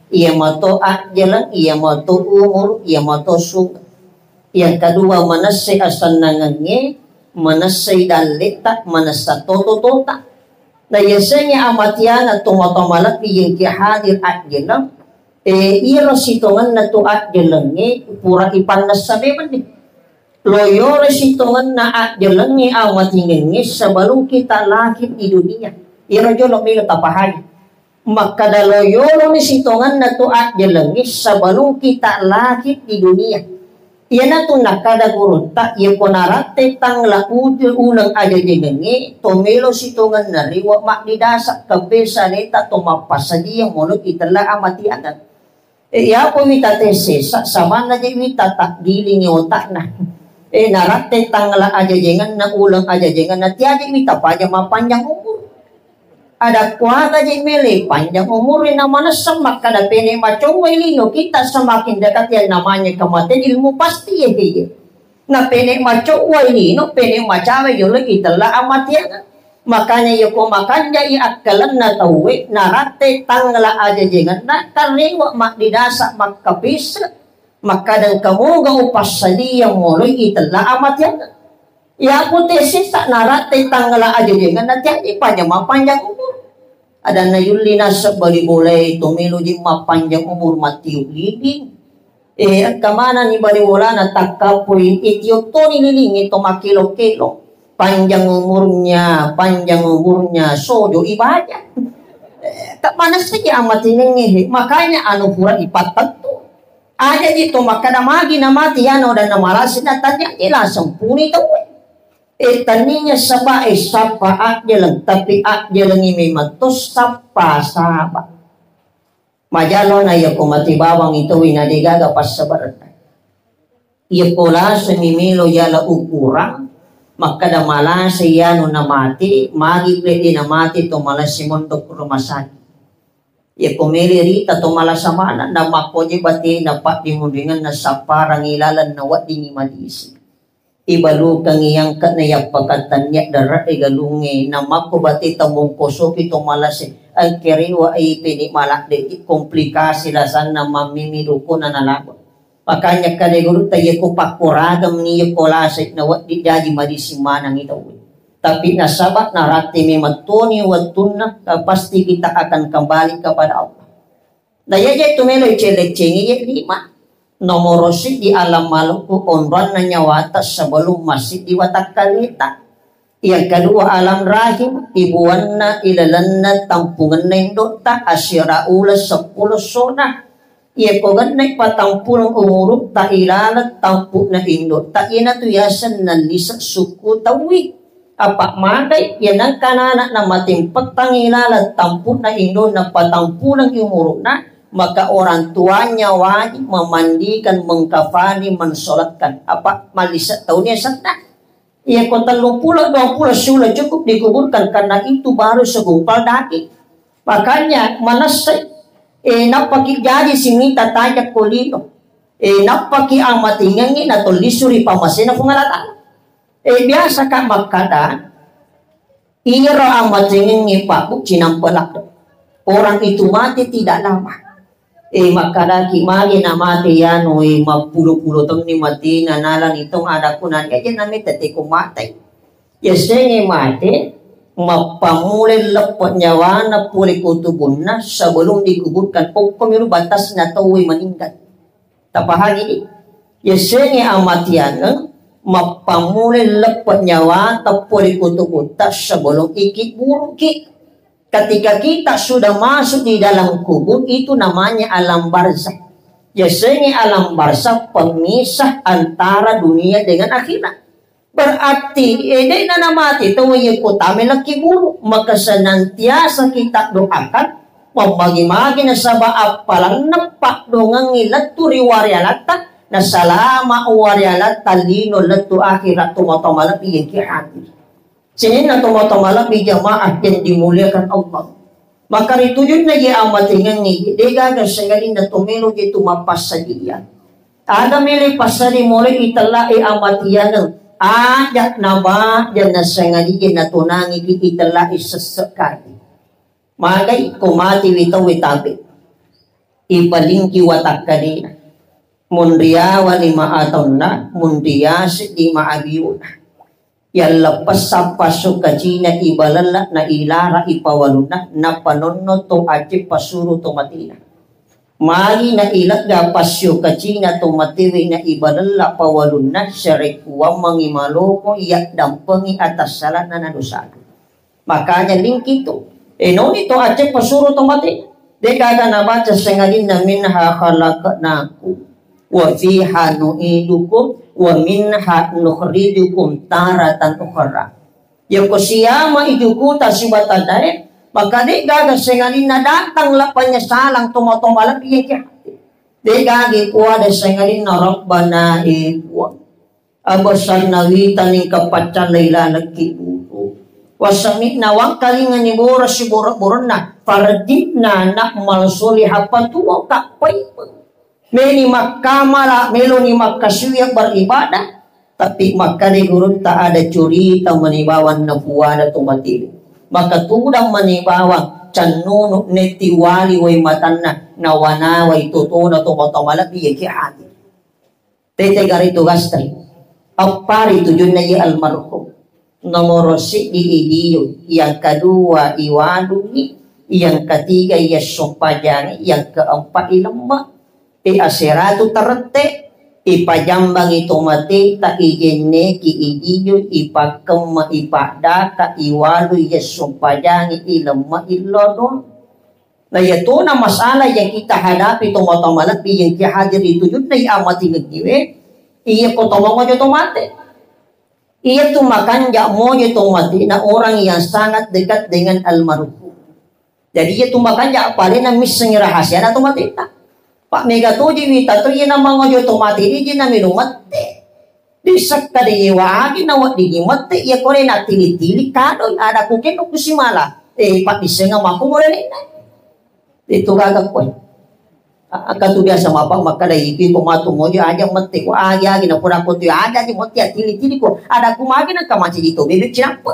Iya mato ajjeleng, iya mato umur, iya mato sunge. Yang kedua, manessai asennangengnge, manessai dalletta, manessa toto-tota. Na yasengnge amatiana tomatoa malebbi yengki hadir ajjeleng, eh, iro sitongenna tu ajjelengnge pura ipannessa memenni. Loyoro sitongenna ajjelengnge amatingengnge sebelum kita lahir di dunia. Iro jolo melo tapahali. Makkada loyoloni sitongenna tu ajjelengnge sebelum kita lahir di dunia. Iyanatu nakkada gurutta, yako naratte tangla utu uleng ajajengengnge, to melo sitongenna riwe maddidasa, kebbe saleta to mappasadia mono itella amatiangeng. E, yapo wita tessesa, samanna je wita taggilingi otakna. E, naratte tangla ajajengenna, uleng ajajengenna, tiaje wita paja mapanjang umur. Ada kuaga je mele panjang umur na manessa makkada pene macowai lino kita semakin dekat yang namanya kematian ilmu pasti ya, ya. Na pene macowai lino, pene macawe jolo itella amatianga. Makanya yako makanjai akkalenna tauwe, naratte tangla ajajengenna, karrewa maddidasa makkapisse. Makkadang kamoga upassadiang moloi itella amatiang. Iya pute sisa naratte tangngala ajajengan natiang ipanyama panjang umur. Adanna yulli naseng bali bolai to melo je mappanjang umur mattiup lilin. Eh, engka manenni bali bolana takkapui itio toni lilingnge to makkelo-kelo. Panjang umurnya, panjang umurnya, sojo ibaja. Eh, tak mana saja amatinengnge, makanya anu pura ipattentu. Aja ji to makkada magi na mati yano dan na malasi na tanya je laseng puni tauwe. Eh, tania saba eh sappa ajjeleng, tapi ajjelengi memang to sappa saba. Majalona yako mati bawang itu wina degaga passabarenna. Yako lasemi melo yala ukurang, makkada malase yano na mati, magi pede na mati to malasi mondok rumah sakit. Yako mele rita to malasa mana, na makkoje batena paddimunringanna sapparang ilalan na weddingi madisi. Ibalukangi yangka'na yappakattannia dara'e galungnge, namakko bateta mongkosoki to malase, engkerewa ai peni maladde, komplikasi lasanna mammimi dukuna nalabo. Makanya kade gurutta yako pakkoragemni yako lase, na wedding jaji madisi manengi tauwe. Tapi nasaba naratti memang toni wettunna, pasti kita akan kembali kepada Allah. Na iya je tu melo icelleng-cengi ye lima. Nomoro siddi alam malukku onroanna nyawata sebelum massiddi watakkaleta. Yang kedua alam rahim, ibuanna ilalenna tampungenna indotta asira ula seppulo sona. Iyako gennai patampuleng umurutta ilaleng tampuna indotta, iyanatu yasenna lise sukku tauwi. Apa magai, iya nengka anak-anak na matempettang ilaleng tampuna indonna patampuleng umuruna, maka orang tuanya wajib memandikan, mengkafani, mensolatkan. Apa mallise tauni yasenna. Iya ko tellung pulo, dua pulo, sudah cukup dikuburkan, karena itu baru segumpal daging. Makanya manessai, eh, nappaki jaji simita tajak ko lino. Eh, nappaki amatingengi na tollisu ri pamasena Puang Allah Ta'ala. Eh, biasa ka makkada, iyaro amatingengi Pak Bu cinampe ladde. Orang itu mati tidak lama. Eh, makkadaki magi na mate yanu, eh, mappulo-pulo taunni matena, nalani tong adakku nani aja nami tete ko mate. Yasengnge mate, mappamulai leppe nyawana pole ko tubunna sebelum dikuburkan. Okkomi ro batasna tauwe meninggal. Tapahangi di? Yasengnge amatiangeng, mappamulai leppe nyawata pole ko tubutta sebelum iki buruki. Ketika kita sudah masuk di dalam kubur, itu namanya alam barzakh. Yasengnge alam barzakh pemisah antara dunia dengan akhirat. Berarti, eh, de'na namate tau iya ko tame laki buru, maka senantiasa kita doakan, mammagi-magi nasaba appalanna paddongengngi lettu ri warialatta, nasalama warialatta lino lettu akhirat, tomatoa malebbi yaki hadir. Sininna tomatoa malebbi jamaah yang dimuliakan Allah. Maka ritujunna je amatengengngi, degaga sengadinna tomelo je tu mappassadia. Aga mele passadi mole itellai amatiangeng, aja nabaja nasengadia natonangiki itellai sessekali. Magai ko mati witawe tabe. Ipalingki watakkalena. Munriawa lima ataunna, munriase lima abiuna. Yalleppessang passukacina ibalella na ilara ipawalunna, napanonno to acce pasuru to matina. Magi na ilegga passukacina to matewe na ibalella pawalunna, sarekkuammengi maloko yaddampengi atassalanna na dosana. Makanya lingki tu. Eh, noni to acce pasuru to mate. Degaga nabaca sengadinna minha khalaqnakum wa fiha nu'idukum wa minha nukhrijukum taratan ukhra. Yako siama ijukuta sibatadae, maka degaga sengadinna datang la penyesalan toma-toma lebbi yake hati. Degagi kuada sengadinna Rabbana, eh, Puang. Abessanna wita ningka paccallai lalekki bulu. Wasami'na wangkalingani bora siboro-boronna. Farji'na na'mal soliha patuo kappaimeng. Meni makkamala, meloni makkasuya beribadah. Tapi makkade gurutta ada curita mani bawang napuada to mati. Maka tudang mani bawang cannunu netti wali wai matanna nawa-nawai totona to mata malebbi yake hadir. Tete gare tugasta. Eppari tujunna iya almarhum. Nomoro siddi idiyo, yang kedua iwadungi, yang ketiga iya sumpajangi, yang keempat ilemma. E aseratu terette, ipajambangi tomateta, ijenneki idiyo, ipakkemma, ipaddaka, iwalu, iya sumpajangi, ilemma, illodong. Nah, iyatona masalah yang kita hadapi, tomatoa malebbi yang ki hadir di tujunna iya amatingengiwe, iya ko tomongojo tomate. Iya tu makanja mojo tomate na orang yang sangat dekat dengan almarhum. Jadi iya tu makanja palena missengi rahasiana tomateta. Pak mega toji wita tu iya na mangojo tomate di jina melo mette. Disekka de yewa agi na weddingi mette iya kore na tili-tili kadoi ada kukenno kusimala. Eh, Pak disenga mako mole nena. Itu gaga koe. Aka tu biasa mapa makkada itu iko matu mojo aja mette ko agi agi na pura ko tu aja di mette tili-tili ko. Ada ku magi na kamaci itu bebek cinampe.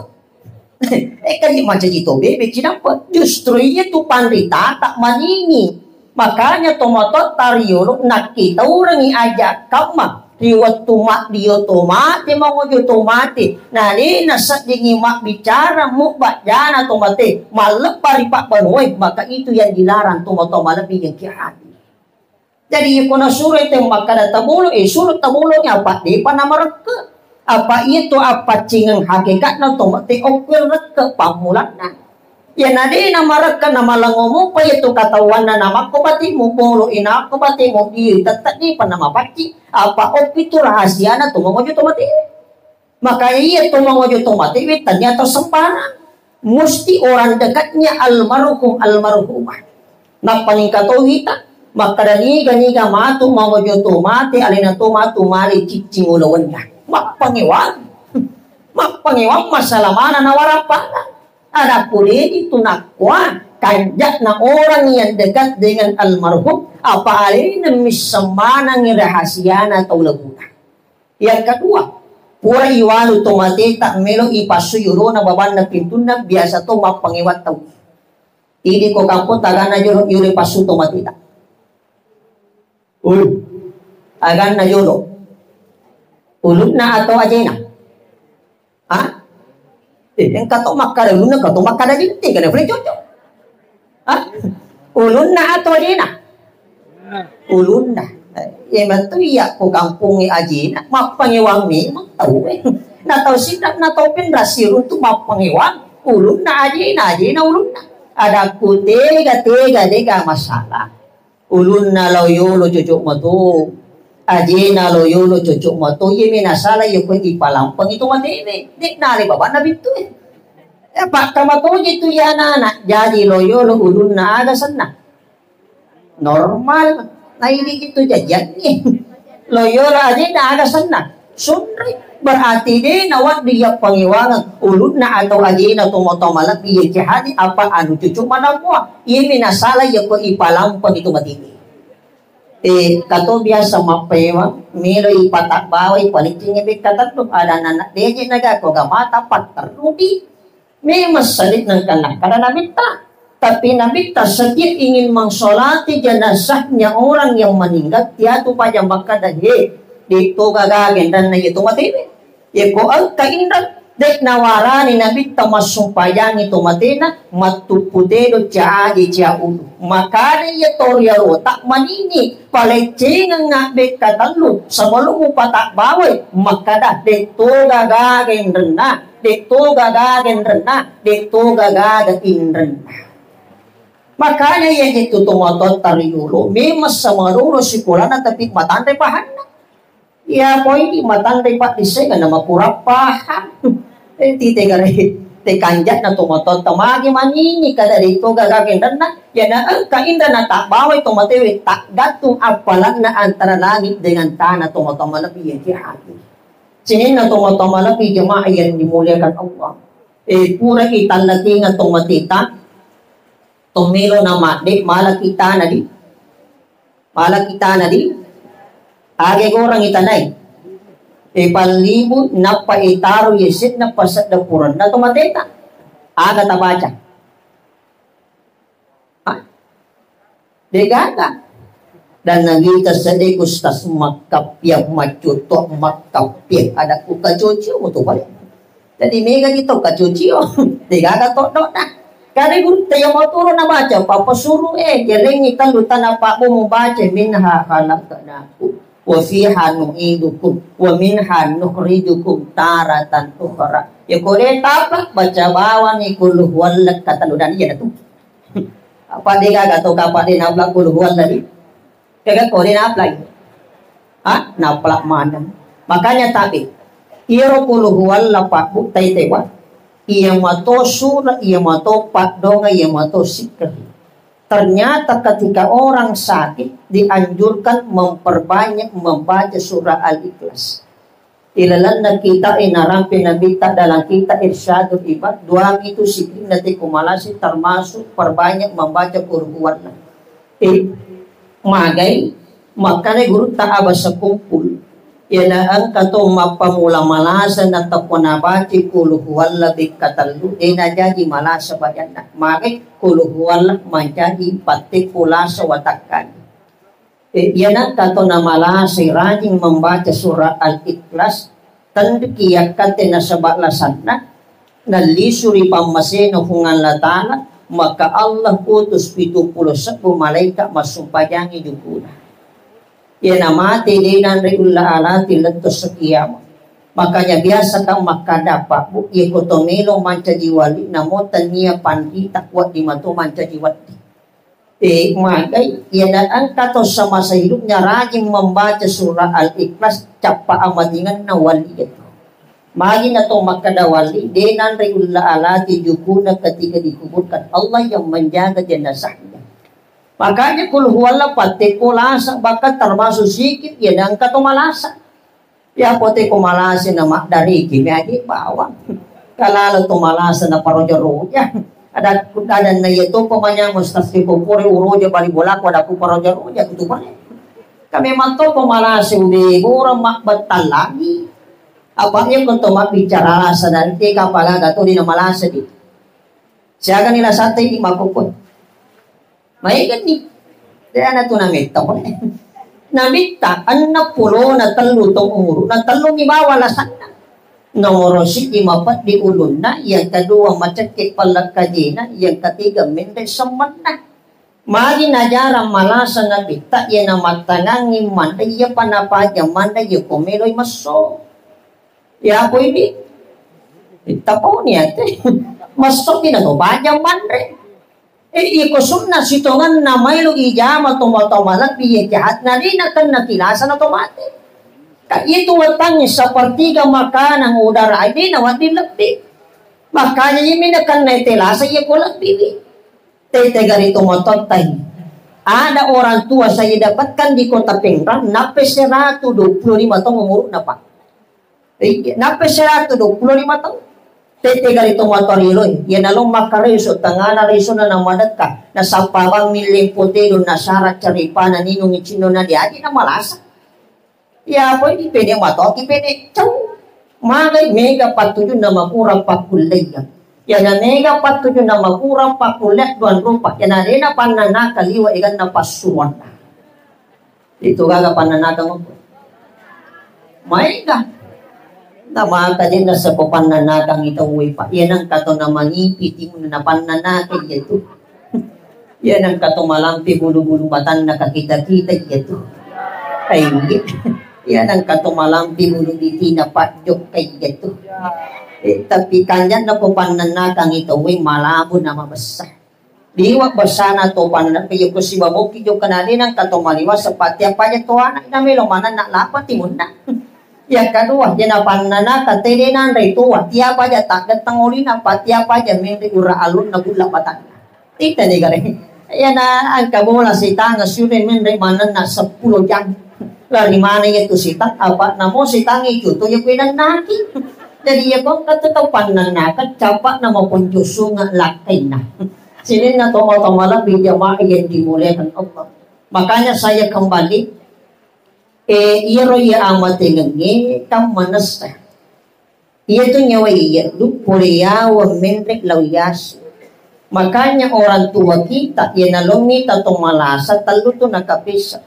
Eh, kan di maca jito bebe cinampe. Justru iya tu panritata manini. Makanya tomatoatta riolo nakkitaurengi aja kamma ri wettu maddio tomate mangojo tomate. Nalena seddingi mabbicara mubba jana tomate malleppa ri pabbanuae, maka itu yang dilarang tomatoa malebbi yang ki hadir. Jadi, iko nasuro te makkada tabolo, eh, suro tabolo ni apa depa namarekke. Apa iya tu appaccingeng hakikatna to mate okko rekke pammulanna. Iya na de namarekke na malengo mopa iya tu katauanna na makko bati mu bolo ina ko bati mu di tette depa namapacci. Apa okko itu rahasiana tu mangojo to mate. Maka iya to mangojo to mate we tania to sembarang. Musti orang dekatnya almarhum almarhumah. Nappa ningka to wita makkada niga-niga matu mangojo to mate alena to matu male ciccing ulawenna. Mappangewang. Mappangewang masalah mana nawarappana. Ada puledi tu nakkua kanjakna orang yang dekat dengan almarhum apa alena misseng manangi rahasiana tau laguna. Yang kedua, pura iwalu tomateta melo ipassu yolona babanna pintunna biasa to mappangewang tau. Idi ko kampung taganna jolo yolo ipassu tomateta. Ul. Aganna jolo. Ulunna atau ajena? Ha? Eh, engka to makkada ulunna, engka to makkada ajena, tega na pole cocok? Ha? Ulunna atau ajena? Ulunna. Eh, iya matu iya ko kampungnge ajena, mappangewang memang tau, eh. Na tau siddang na tau penrang siruntu mappangewang ulunna ajena, ajena ulunna. Ada ku tega-tega dega masalah. Ulunna lao yolo cocok mato. Ajena lao yolo cocok mato. Iya mi nasala iya ko ipalampengi to matene. Dek nale babanna bittu, eh. Eh, pakka matoji tu iya anak-anak. Jadi lao yolo ulunna aga senna. Normal. Nah, ini itu jajannya. Lao yolo ajena aga senna. Sunri. Berarti de nawaddi iya pangewangeng ulunna atau ajena to moto malebbi iya ki hadir apa anu cucu manamua. Iya mi nasala iya ko ipalampengi to matene. Eh, kato biasa mappewang, melo ipatabbawai paliccingngi bekka tellu, ada anak deje naga ko gamata patterrudi. Memang sedih nengka nakkada nabitta. Tapi nabitta setiap ingin mengsolati jenazahnya orang yang meninggal, tiatu paja makkada, he, de toga gaga enrenna iya to matene. Yeko engka inreng, de nawarani nabitta massumpajangi to matena, mattuppu tedo caji cia ulu. Makana iya to riarota manini, paleccengengnga bekka tellu, sebelum mupatabbawai, makkada, de toga gaga inrenna, de toga gaga inrenna, de toga gaga inrenna. Makanya iya jetu to matotta riolo, memang samaroro sikolana tapi matanre pahanna. Iya, poini matanre paddissengenna makurang paham. Eh, ti tegare, te kanjakna to matotta magi manini kada de toga gaga inrenna. Iya na engka inrenna tabbawai to matewe taggantung appalanna antara langit dengan tanah to matoa malebbi iya ki hadir. Sininna to matoa malebbi jemaah yang dimuliakan Allah. Eh, pura itallakinga to mateta, to melo na madde, malaki tana di. Malaki tana di. Age goreng itanai. E pallibu nappa itaro yesetna pasedda puranna to mateta. Aga tabaca. Ah. Degaga. Dan nawita sedde Ustaz makkappiang, maccuto makkappiang, ada ku kacocio mutu balik. Jadi mega di to kacocio, degaga to dona. Kare guru te yang mau turun na baca, papa suruh eh, jelengi talu tanah pak mu baca, minha khalaqnakum, wa fiha nu'idukum, wa minha nukhrijukum taratan ukhra. Ya kore tapa baca bawani kulhu walak kata lu dan iya tu. Apa degaga to kapa de nabla kulhu walak di. Kega kore naplai. Ha? Naplak maneng. Makanya tabe. Iyaro kulhu walak pak bu tai tewa. Iya mato sura, iya mato pak donga, iya mato sikir. Ternyata ketika orang sakit dianjurkan memperbanyak membaca surah Al-Ikhlas. Ilalanna kita e narampe nabitta dalam kita Irsyadul Ibad, dua itu sikirna te kumalasi termasuk perbanyak membaca kulhu walak. Eh, magai, makanya guru tak abasa kumpul. Yana engka to mappamula malasa na tappo nabaca kulhu walak bekka tellu, de najaji malasa bajanna. Magai kulhu walak mancaji patte kulasa watakkan. Eh, yana engka to namalasai rajing membaca surah Al-Ikhlas, tenriki yakkate nasaba lasanna, nallisu ri pammasena Puang Allah Ta'ala, maka Allah utus pitu pulo sebbu malaikat massumpajangi jukuna. Yana mate de nanre ulla alati letto sekiamat. Makanya biasa kan makkada, Pak Bu, yeko to melo mancaji wali, namo tania pandita, kuat di mato mancaji wali. Eh, magai, yana engka to semasa hidupnya rajin membaca surah Al-Ikhlas, cappa amatingenna wali itu. Magi na to makkada wali, de nanre ulla alati jukuna ketika dikuburkan. Allah yang menjaga jenazahnya. Makanya kul huwallah patte ko lasa, bahkan termasuk zikir, yana engka to malasa. Ya, pote ko malasa na maddariki, me aje bawang. Kalalo to malasa na paroja-roja. Ada, ada na iya to pemanya mustasi ko pore uroja bali bolaku ada ku paroja-roja kutu bale. Kami manto ko malasa ude borang mabbattallangi. Apa iya ko to mabbicara lasa dan te kapala gato di na malasa di. Siaga ni lasa te di makokon. Maegani. De ana tu nametta pole. Nametta enneng pulona tellu taung umuru, na tellu mi bawang lasanna. Nomoro siddi mapeddi ulunna, yang kedua macekke pellekkajena, yang ketiga menre semmenna. Magi najarang malasa nametta, iya namattangangi manre, iya pa napaja manre, iya ko meloi messo. Ya apa ini? Taponi ate. Messo pi na to paja manre. Eh, iko sunna sitongenna maelo ijama tomatoa malebbi iya jahat, na de nakenna tilasa na to mate. Ka itu wettangnge sepertiga makanan udara ai de nawedding lebbi. Makanya iyami nakenna telasa iya ko lebbi wi. Tete gari tomatoattai. Ada orang tua saya dapatkan di kota Pinrang, nappe seratus dua puluh lima tahun umurna, Pak. Iya, nappe seratus dua puluh lima tahun. Tette gari to matoa riloi, iya nalo makkareso, tengana resona na madekka, nasappa bang milling potelo, nasara caripana, ninung icinno na diaji na malasa. Iya, apa ini pede matoa ki pede cau. Magai mega pattujunna makurang pakkulleia. Iya na mega pattujunna makurang pakkulle duang rupa. Iya na dena pannanaka liwa eganna passuruanna. Itu gaga pannanakang okko. Maega. Na maka jenna seppo pannanakang itauwe, Pak. Iya nang kato namangipi timunna pannanakang iya tu. Iya nang kato malampe bulu-bulu matanna kakita-kita iya tu. Kaingi. Iya nang kato malampe bulu bitina pajjokka iya tu. Eh, tapi kanjanna ko pannanakang itauwe malabu nama besar. Liwa' bersana to panna, iya ko sibawa moki jokka na de nang kato maliwa sepati apa aja to anak na melo maneng na lapa timunna. Yang kedua, jena pannanaka tede nanre toa, tiapa aja tak datang olina, pa tiapa aja menre ura alunna gulla patanna. Ita de gare. Iya na angka bola sitanga sure menre maneng na seppulo jam. Lari mana iya tu sitang, apa namo sitang itu tu iya kuinannaki. Jadi iya ko kata tau pannanaka, capa namo ponco sunga lakkainna. Sininna tomatoa malebbi jamaah yang dimuliakan Allah. Makanya saya kembali, eh, iyaro iya amatengengnge kan manessa. Iya tu nyawa iya lu pole yawa menre lau yasu. Makanya orang tua kita, iya nalomita to malasa tellu tu nakapesa.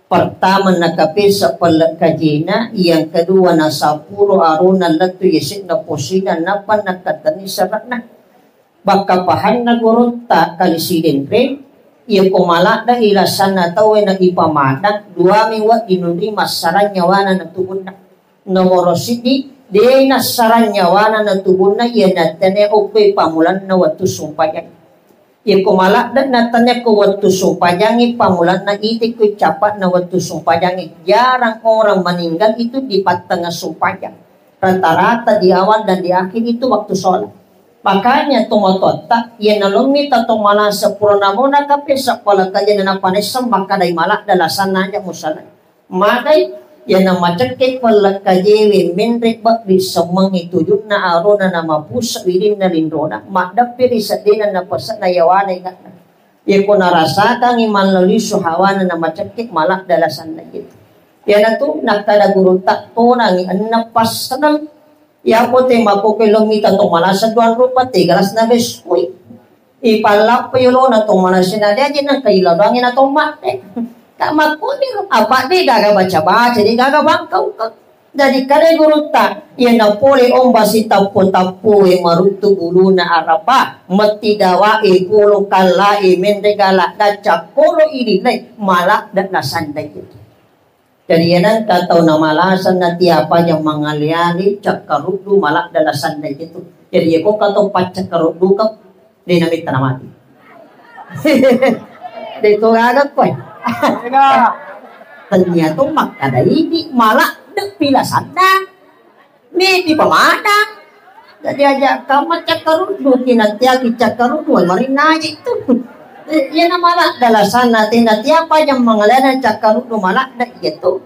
Pertama nakapesa pelle kajena, yang kedua nasapuro arona lettu yase'na posina, nappa nakatenni serre'na. Bakka pahanna gurutta kali Sidenreng, iyako maladde ilasanna tauwe na ipamadang, duami wedding nunri massarang nyawana na tubunna. Nomoro siddi, de nassarang nyawana na tubunna iya nattene okkoe pamulanna wettu sumpajang. Iyako maladde nattene ko wettu sumpajangngi pamulanna ite ko capa'na wettu sumpajangngi. Jarang orang meninggal itu di pattengah sumpajang. Rata-rata di awal dan di akhir itu waktu sholat. Makanya tomatoatta, iya nalommi tato malasa pura namona kape sappala kajana napanessa makkadai maladde lasanna aja musalai. Magai, iyana macekke pellekkajewe menre bebbi semmengi tujunna arona na mapusa wirinna linrona, maddeppe ri seddena na pese'na yawana ingatna. Iyako narasakangi mallalisu hawana na macekke maladde lasanna itu. Iyanatu nakkada gurutta tonangi enneng passeneng. Yapo te makkokkoe lo mita to malasa duang rupa te galas na beskui. Ipallappa yolona to malasa na de aja nangka ila doangi na to matte. Tak makkoni apa de gaga baca-baca, de gaga bangkau. Jadi kada gurutta, iya na pole omba sitappo-tappo e maruttu buluna araba, metti dawa e polo kalla e menre gala gaca polo ililai maladde na sandai itu. Jadi, iya nengka tau namalasa natiapaja mangale-ale, cakkaruddu, maladde lasanna itu. Jadi, iya ko kato paccakkaruddu ka, de namitta namati. De to gaga koe. Ternyata makkada idi maladde pi lasanna. Medi pamadang. Jadi aja kamma cakkaruddu, kinatiaki cakkaruddu, marinnaji tu. Iya na maladde lasanna, tena tiapa jang mangalena cakkaruddu maladde iya tu.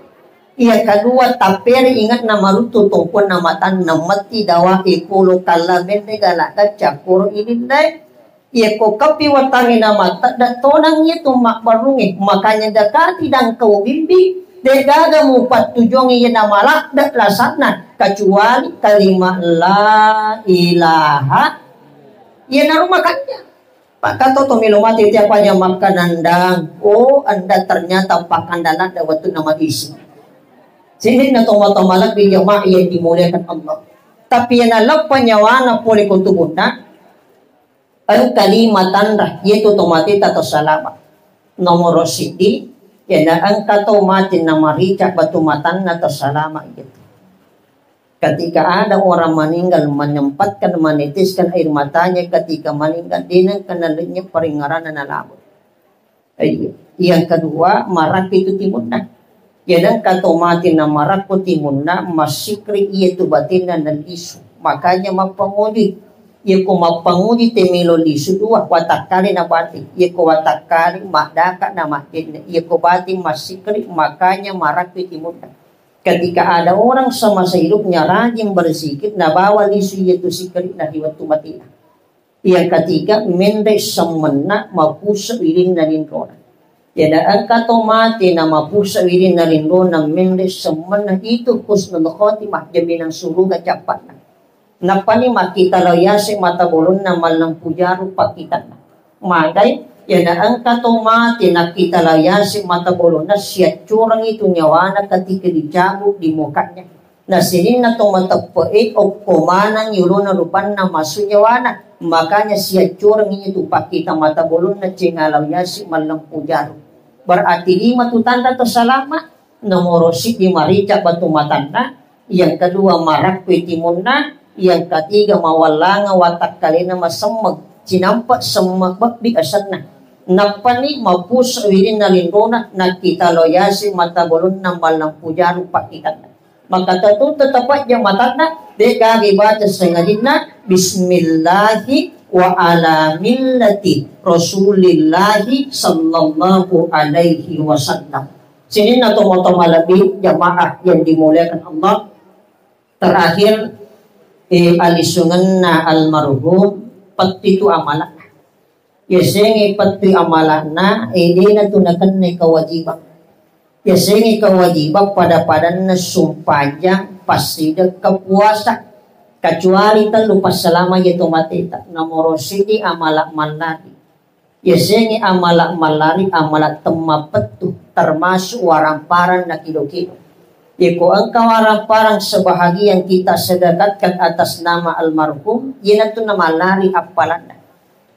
Iya kedua, tappere ingatna maruttu tongkonna matanna, metti dawa e polo kalla menre gala gaca koro ilillai. Iyako keppi wettangnge namattedde tonang iyatu mabbarrungnge, makanya dekati dangkau bimbi, degaga mupattujuangngi iya namaladde lasanna kecuali kalimat la ilaha. Iyanaro makanja. Pakkato to melo mate tiap aja makkanandang. Oh, anda ternyata pakandanadde wettunna madisi. Sininna tomatoa malebbi jamaah yang dimuliakan Allah. Tapi yang naleppa nyawana pole ko tubunna, engka lima tanra, yaitu to mateta to salama. Nomoro siddi, yana engka to mate namarica batu matanna to salama itu. Ketika ada orang meninggal menyempatkan meneteskan air matanya ketika meninggal, deneng kena lenyap peringaranna nalabo. Iya. Yang kedua, marakku itu timunna. Yadang kato mati na marakku timunna, masikri iya tu batinna na lisu. Makanya mappanguji. Iya ko mappanguji te melo lisu dua, watakkale na batin. Iya ko watakkale, maddaka na majenne. Iya ko batin masikri, makanya marakku timunna. Ketika ada orang semasa hidupnya rajin berzikir, nabawa lisu iya tu sikri na di waktu matina. Yang ketiga, menre semmenna mapusa wirinna linrona. Yada engka to mate na mapusa wirinna linrona menre semmenna itu husnul khotimah, jaminan suruga cappanna. Nappani makkita lao yase mata bolonna mallempu jaru pakkitanna. Magai, yada engka to mate nakkita lao yase mata bolonna siaccureng itu nyawana ketika dicabut di mukanya. Na sininna to mateppe'e okko maneng yolona rupanna massu nyawana. Makanya siaccureng iya tu pakkita mata bolonna cengalau yasi mallempu jaru. Berarti lima tu tanda to salama. Nomoro siddi marica batu matanna, yang kedua marakkui timunna, yang ketiga mawallanga watakkalena masemmeng. Cinampe semme bebbi asenna. Nappani mapus wirinna linrona nakkita lo yasi mata bolonna mallempu jaru pakkitanna. Maka tentu tetap aja matanna, de gaga baca sengadinna, "Bismillahi wa ala millati Rasulillahi sallallahu alaihi wasallam." Sininna tomatoa malebbi jamaah yang dimuliakan Allah. Terakhir, eh, alisungenna almarhum, pettitu amalak. Yasengnge pettui amala'na, eh, de'na tu nakennai kewajibang. Yasengnge kewajibang pada-padanna sumpajang, passidekka, puasa. Kecuali tellu passalama iya to mateta. Nomoro siddi amala mallari. Yasengnge amala mallari, amala temmapettu. termasuk waramparang na kido-kido. Yeko engka waramparang sebahagian kita sedekatkan atas nama almarhum, iyanatu namallari appalanna.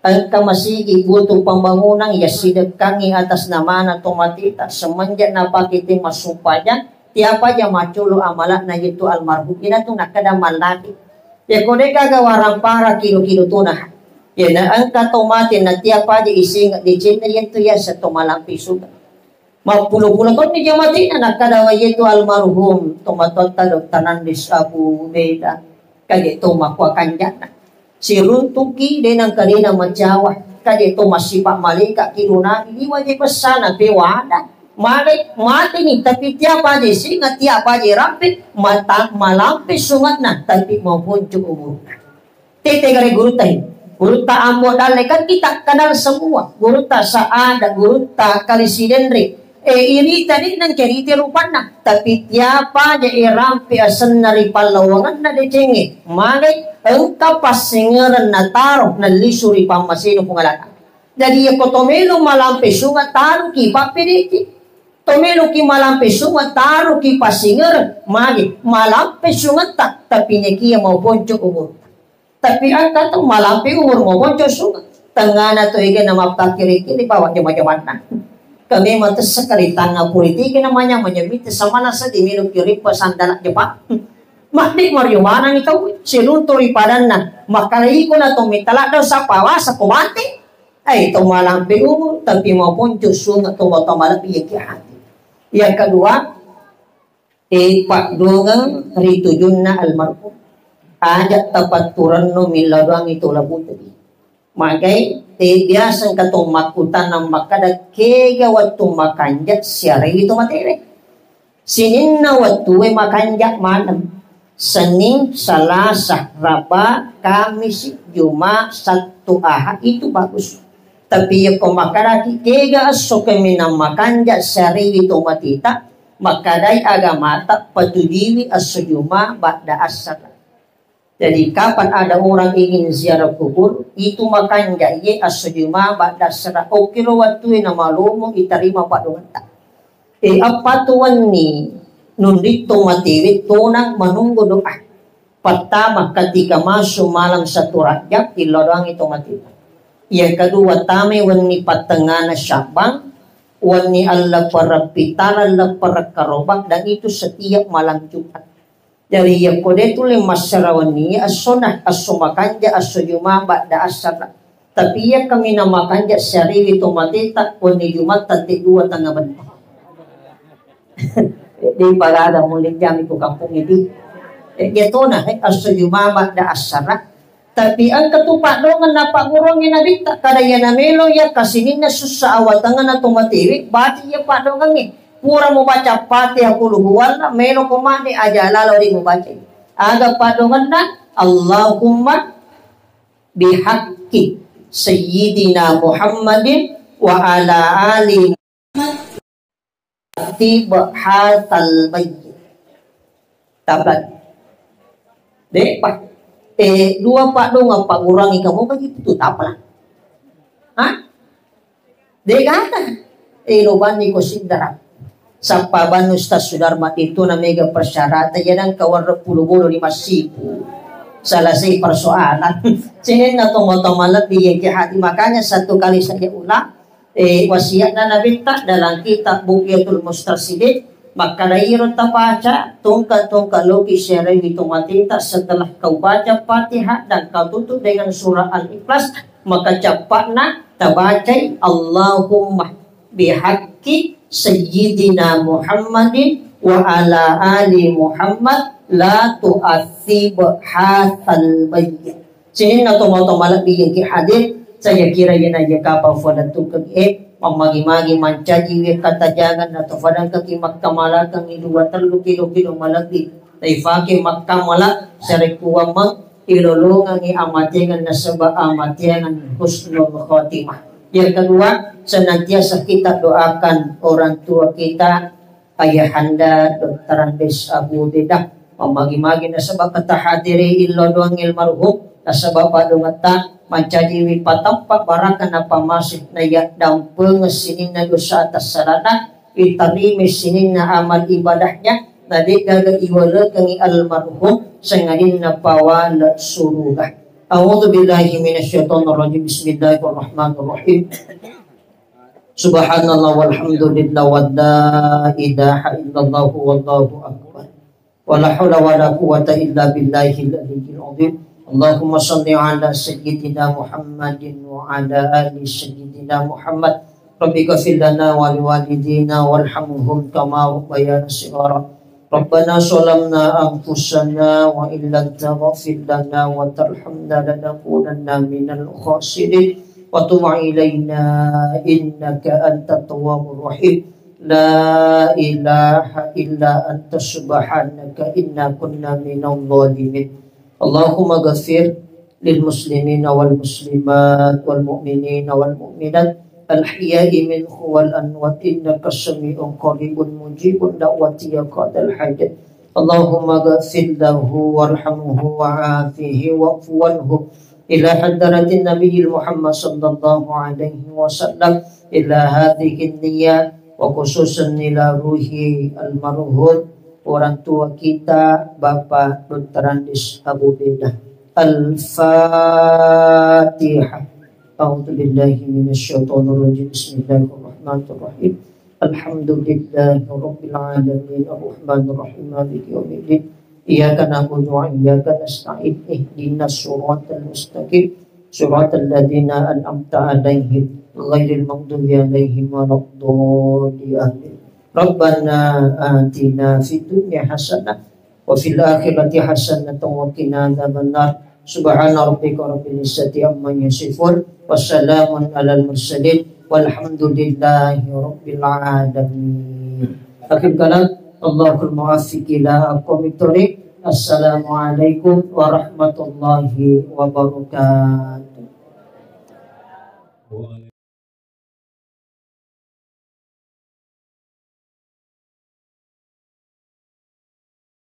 Engka masigi butuh pembangunan, ya sidekkangi atas namana tomateta, semenjak napake te massumpajang, tiapa aja maculu amalakna yaitu almarhum, iyanatu nakkeda mallari. Yeko degaga warampara kido-kido tuna, ya na engka to mate na tiapa aja isinga decenna, iyanatu yaseng to malampe suga. Mappulo-pulo tonni jamatena nakkada waiyetu almarhum tomatoatta Doktor Andes Abu Ubeda, kaje to makua kanjana. Siruntuki de nangkadena macawa, kaje to masipa maleka kidunani liwa je bessana pewada. Male mateni, tapi tiapa je singa, tiapa je rampe mata malampe sungatna, tapi maponco umurna. Tete gare gurutta he. Gurutta Ambo Dalle kan kita kenal semua. Gurutta Saada, gurutta Kali Sidenre. E, irita de nangkerite rupanna. Tapi tiapa je e rampe asenna ri pallawanganna decengnge. Magai engka passengereng nataro nallisu ri pammasena Puang Allah Ta'ala. Jadi yako to melo malampe sunga taruki pappedeki. To meloki malampe sunga taruki passengereng. Magi malampe sungetta tapi nekia mau ponco umur. Tapi engka to malampe umur mo bonco sunga. Tengana to ega na mappakiri-kiri bawa jama-jamanna. Kami matessa kali tanga politik namanya menyebit samana sedih milu kiri pesandala Jepang. Mati mario mana ni tau siruntu ri padanna. Makala iko na to mitala do sapawasa ko mati. Eh to malampe umur tapi mau ponco sunga to mau to malampe ya hati. Yang kedua, E, paddongeng ri tujunna almarhum. Aja tapatturenno millau doangi to labuteri. Magai, e, biasa engka to makkutana makkada kega wettu makanja siarewi to matewe. Sininna wettue makanja maneng. Senin, Salasa, Raba, Kamisi, Juma, Sattu, Aha, itu bagus. Tapi yako makkadaki kega esso kaminang makanja siarewi to matita, makkadai agamata patujuiwi esso Juma badda assara. Jadi kapan ada orang ingin ziarah kubur, itu makanja ye esso Juma badda assara. Okkiro wattue namalomo itarima paddongetta. E, appatu wenni nunritto matewe tonang menunggu doa. Pertama, ketika masuk malam satu Rajab, illau doangi to mateta. Yang kedua, tamai wenni pattengana Sya'ban, wenni allepereng pitara, allepereng karoba, dan itu setiap malam Jumat. Jadi yakko de tuli massara wenni, assona, asso makanja, asso Juma, badda assara. Tapi iya kaminang makanja siarewi to mateta wenni Jumatta te dua tengnga benni. Di pagaga mulle jami ko kampung itu. Eh, iya tona, eh, asso Juma badda assara. Tapi engka tu paddongeng napagguruangngi Nabitta, kada iya namelo iya kasininna sussa awatangenna to matewe, baca iya paddongengnge. Pura mubaca Fatihah, Qul huwallah, melo ko mane aja lalo ri mubaca. Aga paddongenna, Allahumma bihaqqi Sayyidina Muhammadin wa ala ali Muhammad tib hatal mayyit. Tablan. Depa. Eh, dua paddongeng pagguruangngi kamu bagi putu tapla. Hah? Degaga. Eh, lo banni ko siddara. Sappa banni Ustaz Sudarma itu na mega persyaratan, iya nengka warra pulu bulu di masipu. Selesai persoalan. Sininna tomo-tomo lebbi yake hati. Makanya satu kali saja ulang, eh, wasiatna Nabitta dalam kitab Bughyatul Mustarsyidin, makkada iro tabaca, tongka-tongka loki siarewi to mateta setelah kau baca Fatihah dan kau tutup dengan surah Al-Ikhlas, maka cappa'na tabacai Allahumma bihaqqi Sayyidina Muhammadin wa ala ali Muhammad la tu'atsib hatsal mayyit. Sininna tomatoa malebbi engki hadir, saya kira iyana iya kapang fada tukeng e, mammagi-magi mancaji we katajangan atau fadangkaki makkamalakengngi dua tellu kilo-kilo malebbi. Taifake makkamala sarekkuwammeng ilolongengngi amatengan nasaba amatengan husnul khotimah. Yang kedua, senantiasa kita doakan orang tua kita, Ayahanda Doktor Andes Abu Ubaidah, mammagi-magi nasaba kata hadiri illo doang almarhum, nasaba padongetta mancajiwi patampa baraka napamasih naya dampeng sininna dosa atas salana, Itarima sininna amal ibadahnya, na de'gaga iwalekengngi almarhum sangadinna pawale suruga. A'udzubillahi minasyaitonirrajim. Bismillahirrahmanirrahim. Subhanallah walhamdulillah wa la ilaha illallah wallahu akbar. Wa la haula wa la quwwata illa billahil aliyyil azim. Allahumma salli ala sayyidina Muhammadin wa ala ali sayyidina Muhammad. Rabbi ghfir lana wa liwalidina warhamhum kama rabbayana shighara. Rabbana zalamna anfusana wa illam taghfir lana wa tarhamna lanakunanna minal khasirin. Wa tub alaina innaka antat tawwabur rahim. La ilaha illa anta subhanaka inna kunna minal zalimin. Allahumma ghafir lil muslimina wal muslimat wal mu'minina wal mu'minat al ahya'i minhum wal amwat innaka sami'un qaribun mujibud da'wati ya qadal hajat. Allahumma ghafir lahu warhamhu wa'afihi wa'fu anhu. Ila hadratin Nabiyil Muhammad sallallahu alaihi wasallam, ila hadhihi niyah, wa khususan ila ruhi almarhum orang tua kita Bapak Doktor Andis Abu Beda. Al-Fatihah. A'udzubillahi minasyaitonirrajim. Bismillahirrahmanirrahim. Alhamdulillahi rabbil alamin. Arrahmanirrahim. Maliki yaumiddin. Iyyaka na'budu wa iyyaka nasta'in. Ihdinas siratal mustaqim. Siratal ladzina an'amta 'alaihim ghairil maghdubi 'alaihim waladdallin. Amin. Rabbana atina fid dunya hasanah wa fil akhirati hasanatan wa qina adzabannar. Subhana rabbika rabbil izzati amma yasifun. Wassalamun alal mursalin. Walhamdulillahi rabbil alamin. Akhir kalam, Allahul muwaffiq ila aqwamit thoriq. Assalamualaikum warahmatullahi wabarakatuh.